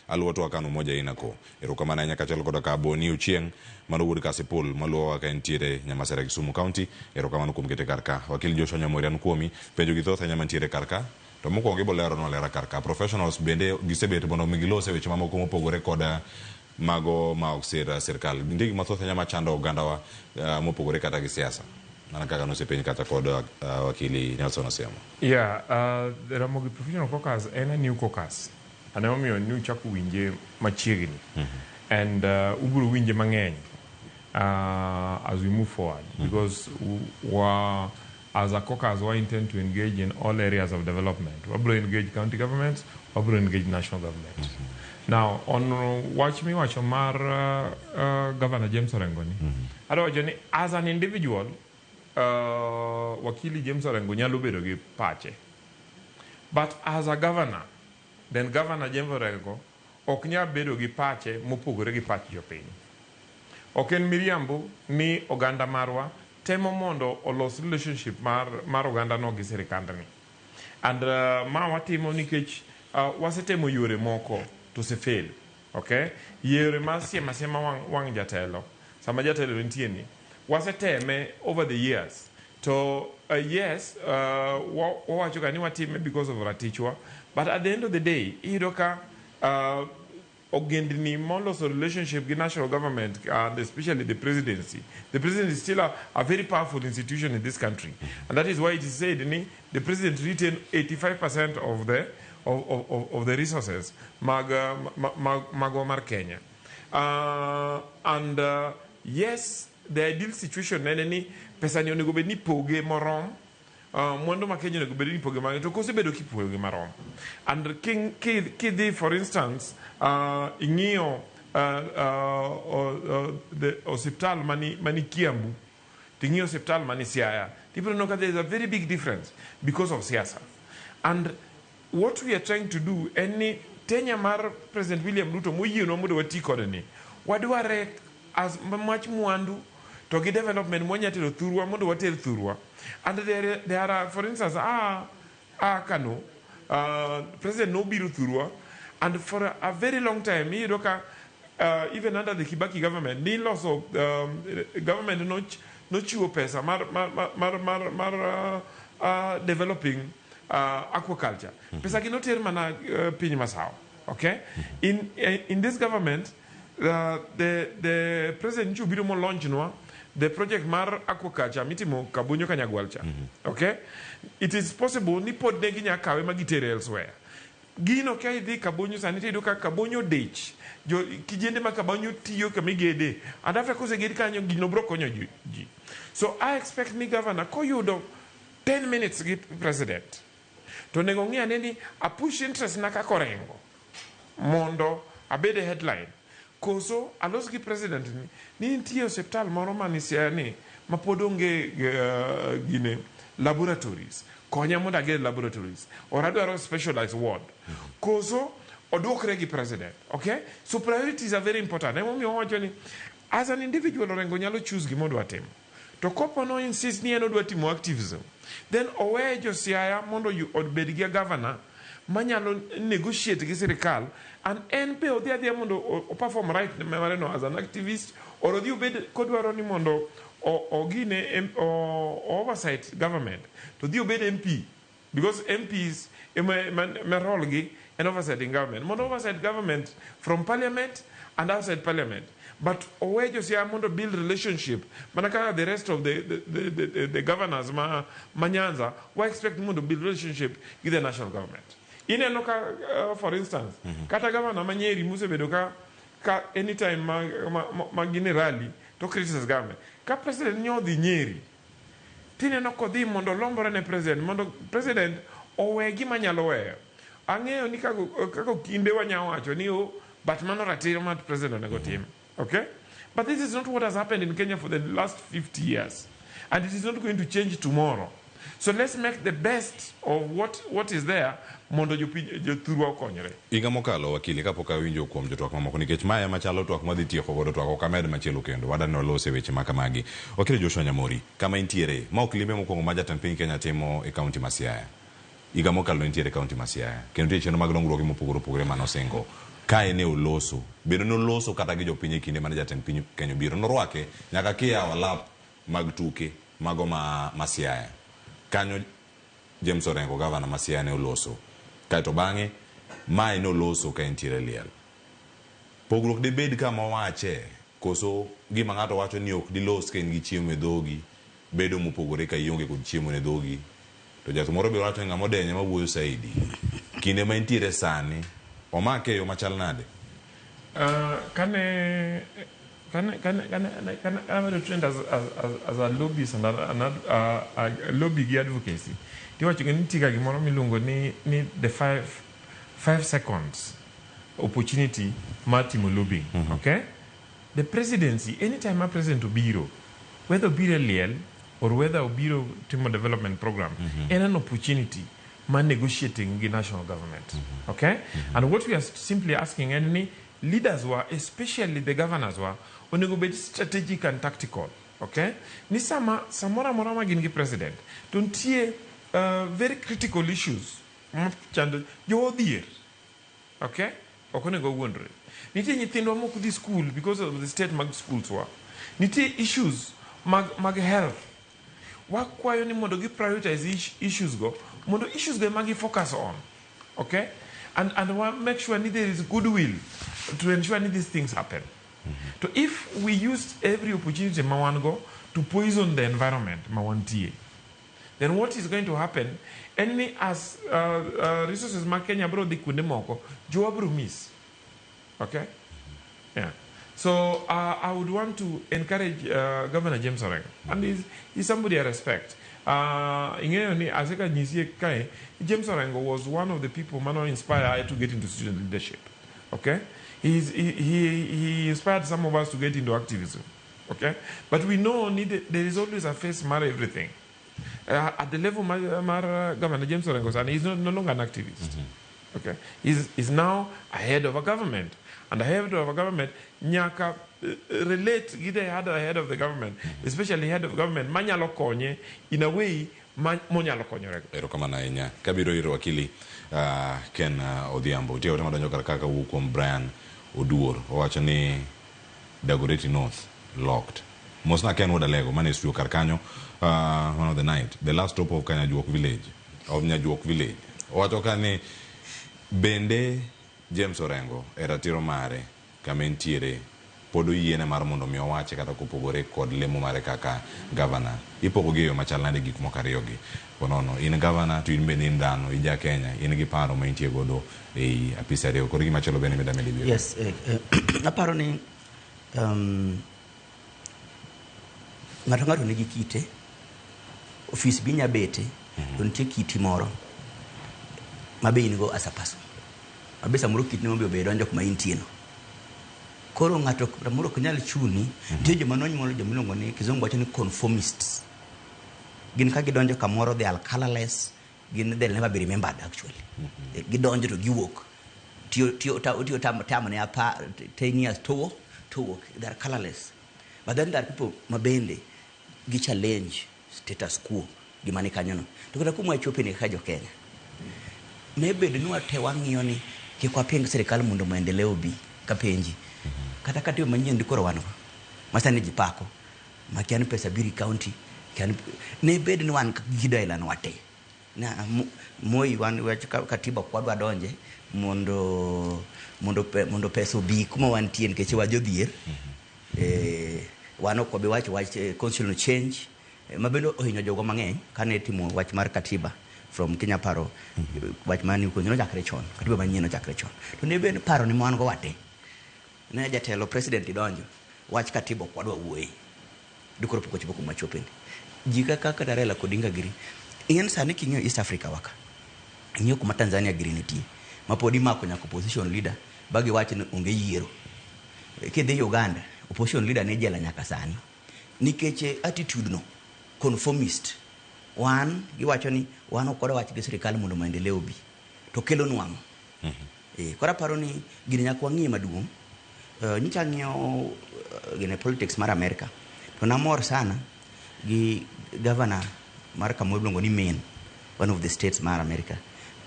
Aluwo twak an Umoja Inako. Erokamano ahinya kaachiel koda ka Boni Ochieng' mano wuod Kasipul maluwowa ka entiere Nyamasera Kisumu County. Erokamano kuom kete kar ka. Wakil Joshua Nyamori an kuomi. Penjo gi thoth ahinya mantiere kar ka. To mokwongo ibo leronwa alera kar ka. Professionals bende gisebet mondo mi gilos e weche mamoko mopogore koda mago ma ok sir sirkal. Nitie gik mathoth ahinya machando ogandawa mopogore kata gi siasa. Mana kaka nosepenj kata kod wakili Nelson Osiemo. Yeah, the Ramogi Professional Caucus en a new caucus. And emomiyo nuchako winje machiegni. And ubiro winje mang'eny as we move forward. Because as a caucus, we intend to engage in all areas of development. Wabiro engage county governments, wabiro engage national government. Now, on wach miwacho mar Governor James Orengo ni, adwa wacho ni as an individual, Wakili James Orengo nyalo bedo gi pache. But as a governor, then Governor James Orengo ok nyal bedo gi pache mopogore gi pach jopiny. Ok en miriambo ni oganda marwa temo mondo olos relationship mar oganda no gi sirikandni. And ma watimo nikech wasetemo yore moko to osefail. Okay? Yore mar siemo asiema wang' jatelo sama jatelo nitie ni waseteme over the years. To yes, wawacho ga ni watime because of ratichwa, but at the end of the day iyudo ka ogendni moloso relationship gi national government and especially the presidency. The president is still a very powerful institution in this country. And that is why it is said ni the president retain 85% of the resources mag magwa mar Kenya. And yes, the ideal situation nene ni pesa ni onego bed ni poge morom, mwandu ma Kenya onego bed ni poge marom, to kosebedo kipoge marom. And kidhi for instance, ing'iyo the osiptal mani Kiambu, ting'iyo osiptal mani Siaya, tibiro neno ka there is a very big difference because of siasa. And what we are trying to do en ni tenure mar President William Ruto moyienwa mondo wati kode ni, wadware as much mwandu to gi development mwanya tero thurwa mondo water thurwa. And there are, for instance, Kano, President nobiro thurwa, and for a very long time, iyudo ka even under the Kibaki government, niloso government nochiwo pesa mar developing aquaculture. Pesa gi noter mana piny masawa. Okay? In this government, the president nyocha obiro mo launch nwa the project mar aquaculture mitimo Kabonyo Kanyagwal cha. Okay? It is possible ni pod ne ginya kawe ma gitere elsewhere. Gino ka idhi Kabonyo sani tiyudo ka Kabonyo dich. Jo kijende ma Kabonyo tiyo kamigede. And after koseged kanyo gino bro konyo ji. So I expect ni governor koyudo 10 minutes gi president, to onego ng'i ane ni a push interest na kaka Orengo mondo abed e headline. Koso alos gi president ni nitie osiptal moro mani Siaya ni ma pod onge gine laboratories. Konya mondo ager laboratories. Or adwaro specialized ward. Koso oduokre gi president. Okay? So priorities are very important. Emomiyo wawacho ni as an individual Orengo nyalo choose gima odwa timo. To kopo no insist ni en odwa timo activism, then owe jo Siaya mondo obed gi governor manyalo negotiate gi sirikal and en be odhi adhiya mondo o perform right mare no as an activist or odhi obed kodwaro ni mondo ogine o oversight government to odhi obed MP, because MPs ema ema role gi en oversighting government, mondo oversight government from parliament and outside parliament, but owe jo Siaya mondo build relationship mana kaka the rest of the governors ma Nyanza wa expect mondo build relationship gi the national government. Ineno ka for instance, kata governor ma Nyeri mosebedo ka anytime ma gin e rally to criticize government, ka president nyo odhi Nyeri Tineno kodhi mondo olombore ne president, mondo president owe gima nyalo weyo. Ang'eyo ni kaka kinde wanya wacho ni oh, but mano ratiro mar president onego tim. Okay? But this is not what has happened in Kenya for the last 50 years. And it is not going to change tomorrow. So let's make the best of what is there mondo jothurwa okonyre. Higa mokalo wakili kapok awinjo kuom jotwak mamoko nikech mae ema chalo twak madhi tieko godo twak ok amed machielo kendo wadani walos e weche ma kamagi. Wakili Joshua Nyamori, kama intiere, ma ok limbe mokwongo ma jatend piny Kenya timo e kaunti ma Siaya. Higa mokalo ne nitiere e kaunti ma Siaya kendo nitie chenro mag dongruoge mopogore opogore mane osingo. Kae ne oloso, bende noloso kata gi jopiny e kinde mane jatend piny Kenya obiro. Norwake nyaka kiyawo alap mag tuke mago ma Siaya. Kanyo James Orengo, gavana ma Siaya ne oloso. Kaeto bang'e, mae ne oloso ka entiere liel. Pogruok dibed kama owache, koso gima ng'ato wacho ni ok dilos ka in gi chiemo e dhogi, bedo mopogore ka ionge kod chiemo ne dhogi. To jath moro be wacho ni ng'ama odenyo ema wuoyo saidi. Kinde ma entiere sani, omake e yo machal nade? Kane abedo trained as a lobbyist and a lobby gi advocacy, tiwacho ni nitie ga gimoro miluongo ni the 5 seconds opportunity mar timo lobbying. Okay? The presidency, anytime a president obiro, whether obiro e liel or whether obiro timo development program, en an opportunity mar negotiating gi national government. Okay? And what we are simply asking en ni leaders were, especially the governors were, onego bed strategic and tactical. Okay? Ni sama samoro amora ma gin gi president, to nitie very critical issues machando jo odhier. Okay? Ok onego wuondre. Nitie nyithindwa mok dhi school because of the state mag schools wa. Nitie issues mag health. Wakwayo ni mondo gi prioritize issues go, mondo issues go ema gi focus on. Okay? And wa make sure ni there is goodwill to ensure ni these things happen. To if we use every opportunity ma wan go to poison the environment ma wantie, then what is going to happen en ni as resources ma Kenya bro dhi kuonde moko, jowa bro miss. Okay? Yeah. So I would want to encourage Governor James Orengo, and he's somebody I respect. Ing'eyo ni aseka nyisie kae, James Orengo was one of the people mano inspired I to get into student leadership. Okay? He inspired some of us to get into activism. Okay? But we know there is always a face mar everything. At the level mar Governor James Orengo, and he's no longer an activist. Okay? He's now a head of a government. And the head of a government nyaka relate gi the head of the government, especially head of government manyalo konye in a way monyalo konyorego. Erokamano ahinya. Kabiro ir wakili Ken Odhiambo. Nitie ote madonjo kar kaka wuok kuom Brian Oduor. Owacho ni Dagoretti North locked. Mosna Ken Wuod Alego mane studio kar kanyo, one of the night, the last stop of Kanyajuok village, of Nyajuok village. Owacho ka ni bende James Orengo e ratiro mare kama entiere pod oyiene mar mondo mi owache kata kopogore kod lemo mare kaka governor. Ipogo gi e yo machal nade gik moko ariyo gi? Ponono, in governor to in bende in dhano, in ja Kenya, in gi paro ma intie godo ei apis ariyo. Koro gimachielo bende mida medo biro. Yes, aparo ni ng'ato ng'ato nigi kite, ofis bi nya bete, to nitie kiti moro ma be in go as a person. Ma be samoro kitni ma be obe donjo kuma intie no. Koro ng'ato samoro ok nyal chuni, nitie joma nonyuol joma iluongo ni kizungu wacho ni conformists. Gin ka gidonjo kamoro they are colorless, gin they'll never be remembered actually. Gidonjo to giwuok. Tiyo tam ne apa 10 years to wuok, they are colorless. But then there are people ma bende gi challenge status quo gima ni kanyo no. To kata kuma wachope ni kaka jo Kenya. Ne bed ni wate wang'iyo ni kik waping sirikal mondo maendeleo obi kapenji. Kata katiba manyien koro wan go. Ma sani ji pako. Ma kia ni pesa biro e county. Kia ni, ne bed ni wan gi Raila no wate. Na Moi wan wach katiba ok wadwa donje mondo pesa obi kuma wantie nikech wajodhier. Wan ok wabi wacho wach constitutional change ma bende ohinyo jogo mang'eny kane itimo wach mar katiba from Kenya paro wach mar new constitution nochakre chon, katiba manyien nochakre chon. To ne bed paro ni wan go wate. Ne jatelo president idonjo wach katiba ok wadwa wuoye. Dikoro pok ochopo kuma chope ni. Ji kaka kata Raila Odinga giri. Ing'e ni sani king'iyo East Africa waka. Ing'iyo kuma Tanzania giri nitie. Ma pod imako nyaka opposition leader ba giwach ni onge yiero. Kidhi Uganda, opposition leader ni jela nyaka sani. Nikech attitude no, conformist. Wan, giwacho ni wan ok wadwa wach gi sirikal mondo maendeleo obi. To kelo nwang'o. Koro aparo ni gini nyaka wang'iye maduong'. Nyocha ang'iyo gine politics mar Amerika. To namor sana gi governor mar kamoro iluongo ni Maine, one of the states mar America,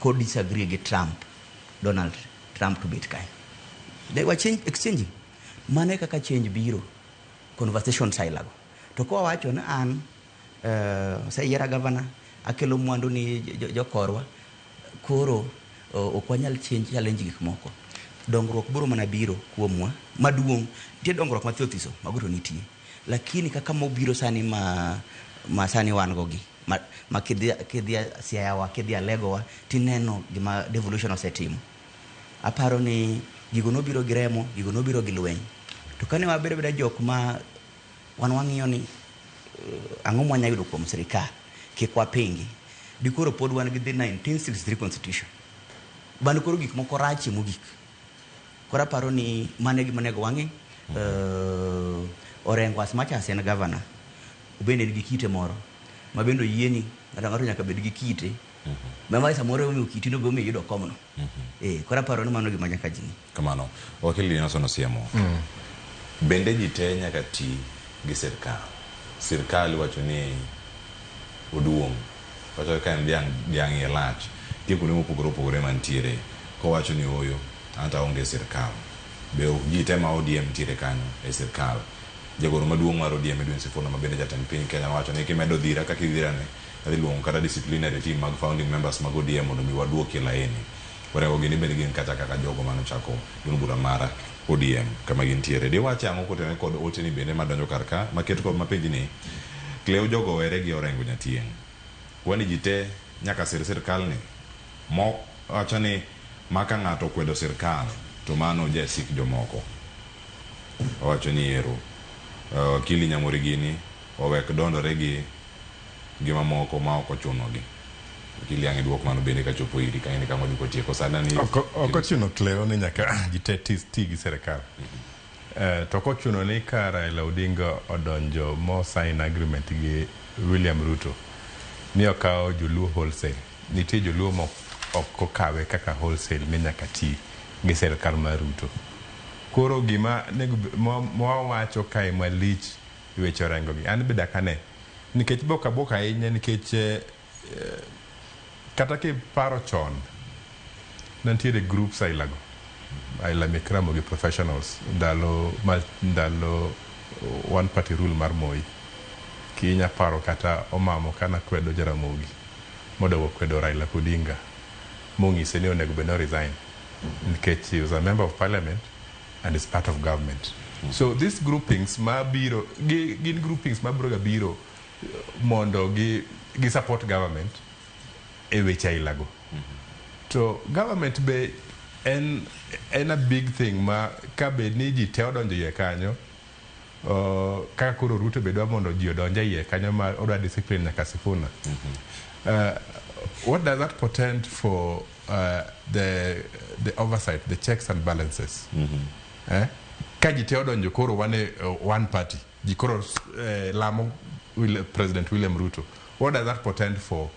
ko disagree gi Trump, Donald Trump to bet kanyo. They were change, exchanging. Mano e kaka change biro, conversation sailago. To kowacho ni an oseyiera governor, akelo mwandu ni jokorwa, koro ok wanyal change challenge gik moko. Dongruok biro mana biro kuomwa maduong'. Nitie dongruok mathoth iso, mago to nitie. Lakini kaka mobiro sani ma sani wan go gi ma kidhi Siaya wa, kidhi Alego wa, tineno gima devolution osetimo. Aparo ni gigo nobiro gi remo, gigo nobiro gi lweny. To kane wabedo abeda jok ma wan wang'iyo ni ang'o mwanya yudo kuom sirikal, kik wapingi. Dikoro pod wan gi the 1963 constitution. Bano koro gik moko rachie mogik. Koro aparo ni mano e gima onego wang'i. Orengo as much as en governor, obende en gi kite moro ma bende oyieni ng'ato ang'ato nyaka bed gi kite. Ma samoro omiyo kiti no be omiyo iyudo komno. Koro aparo ni mano gima nyaka ji ng'i. Kamano. Wakili Nelson Osiemo. Bende ji te nyaka ti gi sirkal. Sirkal iwacho ni oduong'. Wacho ka en dhiang' iye lach. Nitie kuonde mopogore opogore mantiere. Kowacho ni ooyo, an to aonge sirkal. Be ok ji te ma ODM nitiere kanyo e sirkal. Jagoro maduong' mar ODM Edwin Sifuna ma bende jatend piny Kenya wacho ni kimedo dhira kaka idhirane, adhi luongo kata disciplinary team mag founding members mag ODM mondo mi waduoki e laini. Orengo gini bende gin kata kaka jogo manochako duond bura mar ODM kama gintiere. Diwache ang'o kotenore kod ote ni bende madonjo kar ka maket kod mapenji ni Cleo jogo owere gi Orengo Nyatieng'. Kwani ji te nyaka sir sirkal ni mo wacho ni maka ng'ato okwedo sirkal to mano jasik jomoko. Owacho ni ero wakili Nyamori gini owek dondore gi gima moko ma ok ochunogi. Wakili ang' iduok mano bende kachopo iri ka in kama wadhi kotieko sana ni Ok ochuno Cleo ni nyaka ji te ti gi sirikal. To ok ochuno ni ka Raila Odinga odonjo mo sign agreement gi William Ruto ni okawo joluo wholesale. Nitie joluo ma ok okawe kaka wholesale ni nyaka ti gi sirikal mar Ruto. Koro gima mwawacho kae malich e weche Orengo gi an be dak ane nikech bok abok ahinya nikech kata kiparo chon nantiere groups ailago aila mek Ramogi professionals ndalo one party rule mar Moi kinya paro kata omamo kana kwedo Jaramogi modogo kwedo Raila Odinga mong'ise ni onego bed ni resign nikech he was a member of parliament and is part of government. So these groupings mabiro gin groupings mabiro ga biro mondo gi support government e weche ailago. To government be en a big thing ma ka bed ni ji te odonjo iye kanyo, kaka koro Ruto be dwa mondo ji odonj e iye kanyo ma odwa discipline nyaka Sifuna. What does that portend for the oversight, the checks and balances? Eh? Ka ji te odonjo koro wan e one party, ji koro lamo President William Ruto. What does that portend for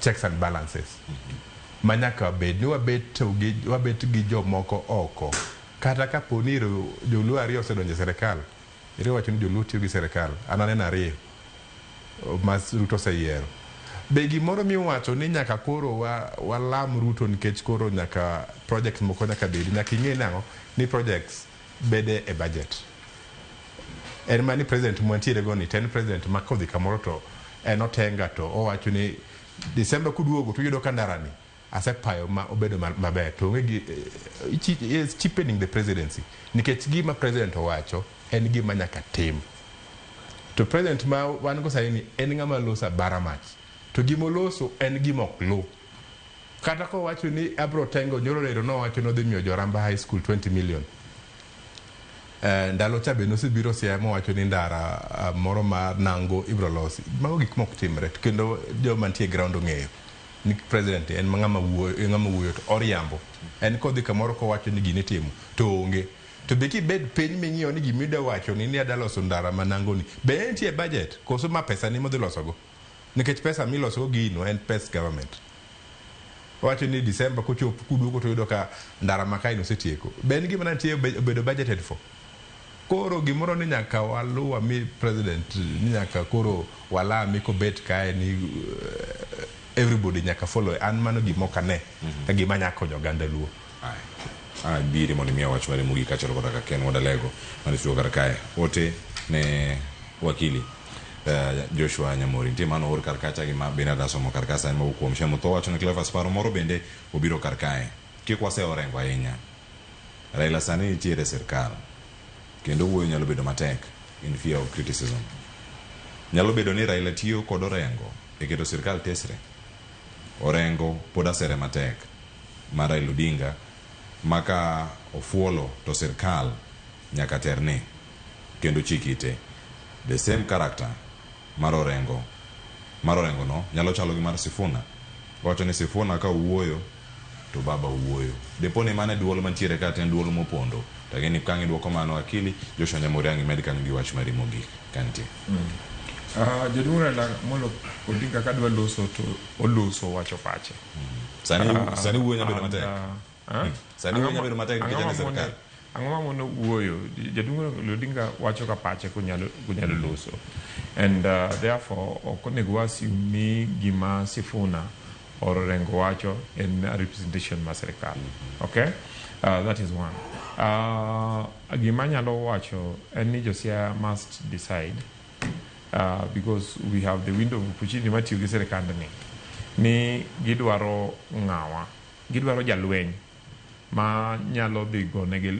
checks and balances? Ma nyaka bed ni wabet gi jomoko oko kata kapo ni joluo ariyo osedonjo e sirikal iriwo wacho ni joluo tiyo gi sirikal an aneno ariyo ma Ruto oseyiero be gimoro miwacho ni nyaka koro walam Ruto nikech koro nyaka project moko nyaka bedi nyaka ing'e nang'o ni projects bede e budget en mana ni president mwantiere go ni to en president ma kodhi kamoro to en otenga to owacho ni December kuduogo to uyudo ka ndarani asepayo ma obedo maber to onge gi is cheapening the presidency nikech gima president owacho en gima nyaka tim to president ma wan go sani ni en ng'ama loso abara mach to gimoloso en gima ok luw kata kowacho ni abro tengo nyoro lero nowacho ni odhi miyo Joramba High School 20 million. Ndalo cha be nosebiro Siaya mowacho ni ndara moro mar Nango ibiro losi. Mago gik mok timre to kendo joma nitie e ground ong'eyo ni president en ng'ama wuoyo, ng'ama wuoyo to oriambo. En kodhi kamoro kowacho ni gini itimo to onge. To be kibed piny ming'iyo ni gimidwa wacho ni adwa loso ndara ma Nango ni be entie e budget koso ma pesa ni modhi losogo? Nikech pesa milosogo gino en pes government. Wacho ni December kochopo kuduogo to yudo ka ndara ma kae osetieko. Be en gima nitie obedo budgeted for? Koro gimoro ni nyaka waluwa mi president ni nyaka koro walami kobet kae ni everybody nyaka follow. An mano gima ok ane ka gima nya konyo oganda Luo. Biri mondo imiya wach mari mogik kaachiel koda ka Ken Wadalego mane studio kar kae. Ote ne wakili Joshua Nyamori. Nitie mano oor kar kacha gi ma bende adwa somo kar ka sani mowuok kuom Shem Otho wacho ni Cleophas paro moro bende obiro kar kae. Kik wase Orengo ahinya. Raila sani nitiere e sirkal kendo wuoyo nyalo bedo matek in fear of criticism. Nyalo bedo ni Raila tiyo kod Orengo e keto sirkal tesre. Orengo pod asere matek mar Raila Odinga maka ofuolo to sirkal nyaka terni kendo chik ite. The same character mar Orengo no nyalo chalo gi mar Sifuna. Wacho ni Sifuna ka owuoyo to baba owuoyo. Depo ni mane duol mantiere ka to en duol mopondo. To ang'e ka ang' iduoko mano akili Joshua Nyamori ang' imed kanyo gi wach mari mogik ka nitie. Jaduong' Raila Amolo Odinga kadwa loso to oloso wacho pache. Sani wuoyo nyalo bedo matek. Sani wuoyo nyalo bedo matek nikech en e sirkal. Ang'o mamono wuoyo? Jaduong' Raila Odinga wacho ka pache konyalo loso. And therefore ok onego wa assume ni gima Sifuna or Orengo wacho en a representation mar sirkal. Okay? That is one. Gima anyalo wacho en ni Josiaya must decide because we have the window of opportunity matiyo gi sirkandni ni gidwaro ng'awa, gidwaro jalweny ma nyalo dhi gonegi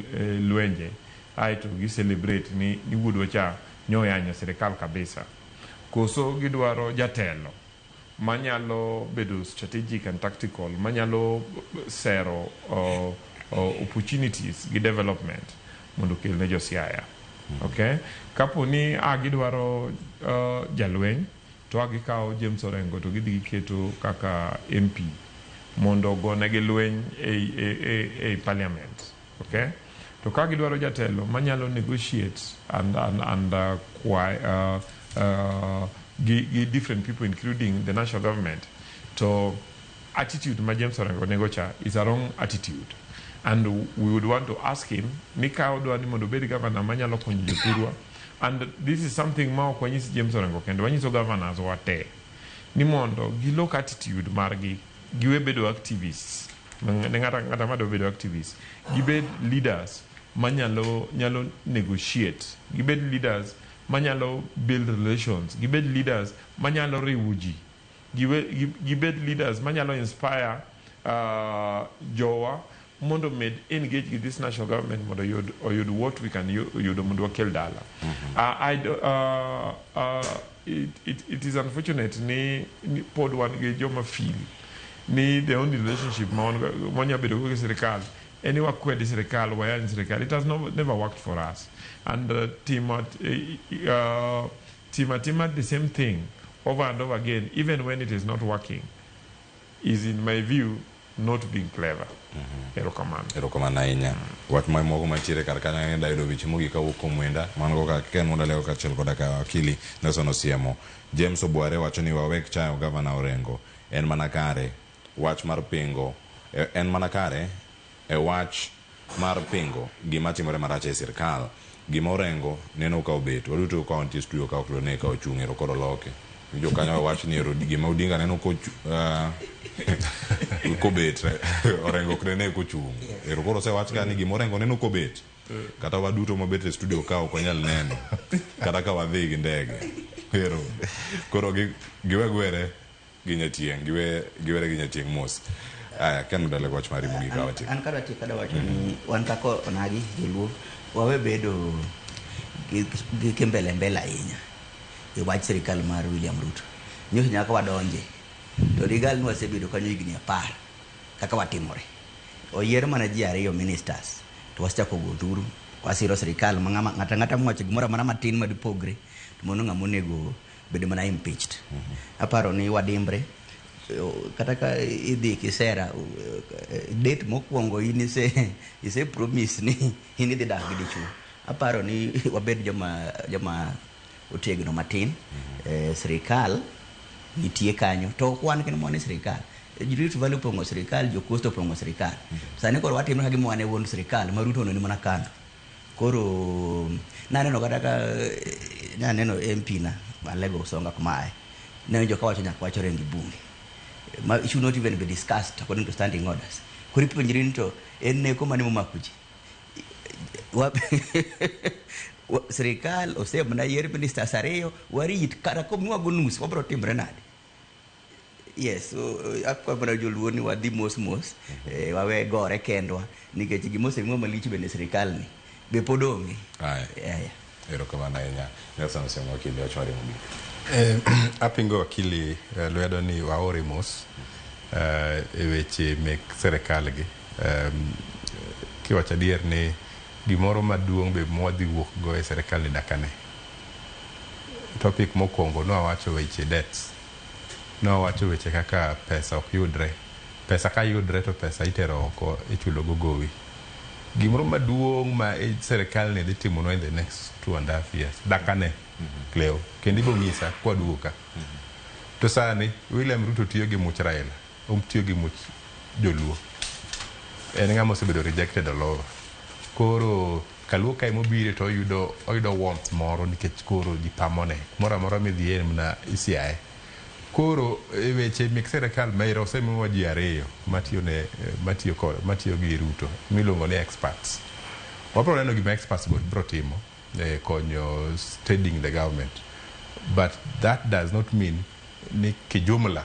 lwenje aeto gi celebrate ni wuodwa cha nyoyanyo sirkal kabisa. Koso gidwaro jatelo manyalo bedo strategic and tactical, manyalo sero opportunities gi development mondo okel ne Josiaya. Okay? Kapo ni gidwaro jalweny to gikawo James Orengo to gidhi giketo kaka MP mondo ogonegi lweny e parliament. Okay? To ka gidwaro jatelo manyalo negotiate and gi different people including the national government, to attitude ma James Orengo nego cha is a wrong attitude. And we would want to ask him ni ka odwa ni mondo obed governor manyalo konyo jothurwa. And this is something ma ok wanyis James Orengo kendo wanyiso governors wa te ni mondo gilok attitude margi, giwe bedo activists. Ne ng'ata ma dwa bedo activists, gibed leaders manyalo nyalo negotiate, gibed leaders manyalo build relations, gibed leaders manyalo riwo ji, gibed leaders manyalo inspire jowa mondo med engage with this national government mondo oyud what we can yudo mondo wakel dala. It is unfortunate ni pod wan gi joma feel ni the only relationship ma wanya bedo go gi sirkal en ni wakwed sirkal, wayany sirkal. It has never worked for us. And tima the same thing over and over again, even when it is not working, is in my view not being clever. Erokamano. Erokamano ahinya. Wach moko mantiere kar kanyo en dayudo weche mogik kawuok kuom Mwenda. Mano kaka Ken Wadalego kaachiel koda ka wakili Nelson Osiemo. James Obware wacho ni wawek chayo gavana Orengo. En mana kare wach mar pingo en mana kare e wach mar pingo gima timore marach e sirkal. Gima Orengo neno ka obet. Waduto ka wantie studio ka ok ne ka ochung' ero koro loke. Jo kanyo wach ni ero gima Odinga neno kobet Orengo ok nene kochung'. Ero koro osewach ka ni gima Orengo neno kobet. Kata waduto mabet e studio ka ok wanyal neno. Kata ka wadhi gi ndege. Ero koro giwe gwere gi Nyatieng', giwere gi Nyatieng' mos. Aya, Ken Wadalego wach mari mogik ka watieko. An kadwa tieko kadwa wacho ni wan kaka onagi joluo wawe bedo gi kimbele mbele ahinya e wach sirikal mar William Ruto. Nyocha nyaka wadonje. To rigal ni wasebedo kanyo higni 10 kaka watimore. Oyier mana ji 2 ministers to wasechako go dhuru Wasiro sirikal ma ng'ama ng'ata ng'ata mowacho gimoro amora matin madipogre to mano ng'ama onego bed mana impeached. Aparo ni wadimbre kata ka idhi kisera date mokwongo in ise promise ni in idhi dak gi dichuo. Aparo ni wabed joma otegno matin. Sirikal nitie kanyo to ok wan kendo mwan e sirikal. Rift Valley opong'o sirikal, jo Coast opong'o sirikal. Sani koro watimo ka gima wan e wuon sirikal ma Ruto ni mana kando. Koro naneno kata ka naneno MP na Alego Usonga kuma aye. Nawinjo kawacho nyaka wach Orengo e bunge. Ma should not even be discussed according to standing orders. Koro ipenjri ni to en neko mane momako ji? Sirikal osemana yier ministers ariyo, warit kata komiwago nus wabro timre nade? Yes, so akwayo mana joluo ni wadhi mos mos, wawe gore kendwa nikech gima osemiwa malich bende sirikal ni be pod onge. Aya. Yeah. Erokamano ahinya. Nelson Osiemo wakili, wach mari mogik. Apingo wakili lwedo ni waore mos e weche mek sirikal gi. Kiwacho adier ni gimoro maduong' be mwadhi wuok go e sirikal ni dakane. Topic mokwongo nwawacho weche debts. Nwawacho weche kaka pesa ok yudre. Pesa ka yudre to pesa itero oko ichulo go gowi. Gimoro maduong' ma sirikal ni dhi timonwa in the next 2.5 years. Dakane. Cleo. Kendo ibiro nyisa kwaduogo ka. To sani William Ruto tiyo gi much Raila. Otiyo gi much joluo. En ng'ama osebedo rejected all over. Koro kaluo kae mobire to oyudo warmth moro nikech koro ji pamone. Kumoro amora midhiye mana isiaye. Koro e weche mek sirikal maira osemiwa ji ariyo matiyo gi Ruto miluongo ni experts. Wabro neno gima experts go bro timo e konyo steadying the government. But that does not mean ni kijumla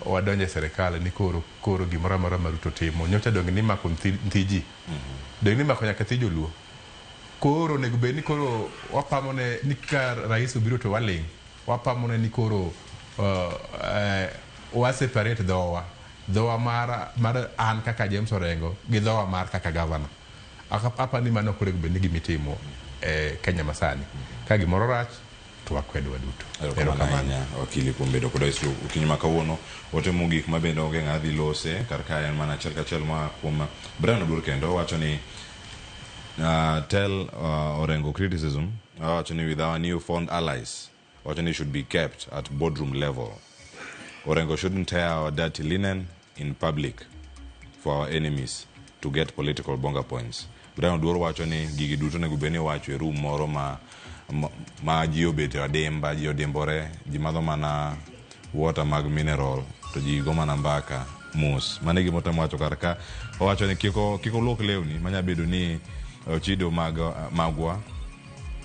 wadonjo e sirikal ni koro gimoro amora ma Ruto timo. Nyocha donge ni mako nthi ji. Donge ni mako nyaka thi joluo. Koro onego bed ni koro wapamo ne ni ka rais obiro to waling'. Wapamo ne ni koro wa separate dhowa. Dhowa mar an kaka James Orengo gi dhowa mar kaka governor. Apa ni mano ok onego bed ni gimitimo e Kenya masani. Ka gimoro rach to wakwedo waduto. Erokamano ahinya wakili kuom bedo koda e okinyi ma kawuono. Ote mogik ma bende onge ng'a dhi lose kar kae en mana achiel kachiel moa kuom Brian Oduor kendo owacho ni tell Orengo criticism owacho ni with our new found allies owacho ni should be kept at boardroom level. Orengo shouldn't tear our dirty linen in public for our enemies to get political bonga points. Brian Oduor wacho ni gigi duto onego bed ni iwacho e room moro ma ji obet adimba, ji odimbore, ji madho mana water mag mineral to ji go mana mbaka mos. Mano e gima otemo wacho kar ka. Owacho ni kik oluok lewni manya bedo ni ochido magwa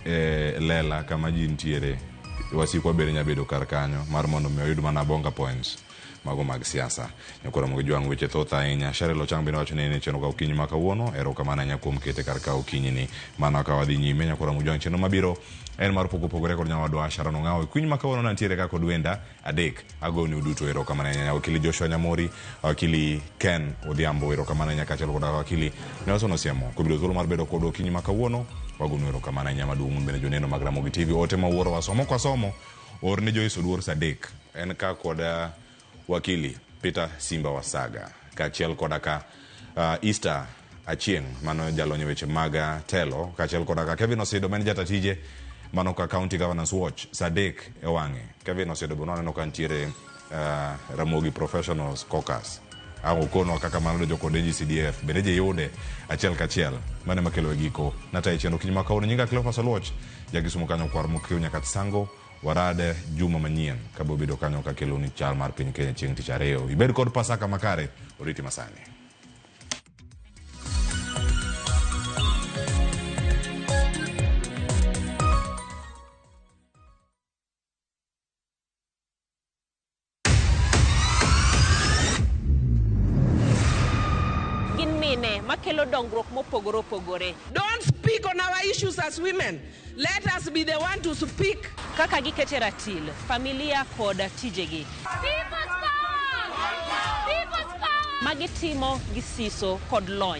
e lela kama ji nitiere. Wasikwa bende nya bedo kar kanyo mar mondo mi oyud mana bonga points mago mag siasa. Nyakoro mogo jwang' weche thoth ahinya. Sherel Ochang bende wacho ni en e chenro ka okinyi ma kawuono. Erokamano ahinya kuom kete kar ka okinyi ni. Mano ka wadhi nyime nyakoro mogo jwang' chenro mabiro en mar pogo pogore kod nyawadwa Sharon Ong'awo. Okinyi ma kawuono nantiere ka kod wenda adek. Agoni uduto erokamano ahinya. Wakili Joshua Nyamori, wakili Ken Odhiambo erokamano ahinya kaachiel kod wakili Nelson Osiemo. Kuom yudo thuolo mar bedo kodwa okinyi ma kawuono. Wagonu erokamano ahinya maduong' un bende joneno mag Ramogi TV. Ote ma wuoro wasomo kwasomo or ne Joyce Oduor sa 3. En ka kod wakili Peter Simba Wasaga kaachiel koda ka Easter Achieng' mano jalony e weche mag telo kaachiel koda ka Kevin Osido ma en jata tije mano ka County Governance Watch sa 3 e wang'e. Kevin Osido be nwaneno ka nitiere Ramogi Professionals Caucus. Ang' okonwa kaka mano donjo kod NGCDF bende ji yude achiel kachiel. Mano ema kelo e giko. Natayo chenro okinyi ma kawuono. Nyinga Cleophas Oluoch, jakisumo kanyo kwar mokiew nyaka Tsango. Warade juma manyien ka bedo kanyo kakelo ni chal mar piny Kenya chieng' tich ariyo. Ibed kod Pasaka makare, oriti masani. Gin mine makelo dongruok mopogore opogore. Don't speak on our issues as women. Let us be the one to speak. Kaka gikete ratil, familia kod tijegi. People's power! People's power! Magitimo gi siso kod lony.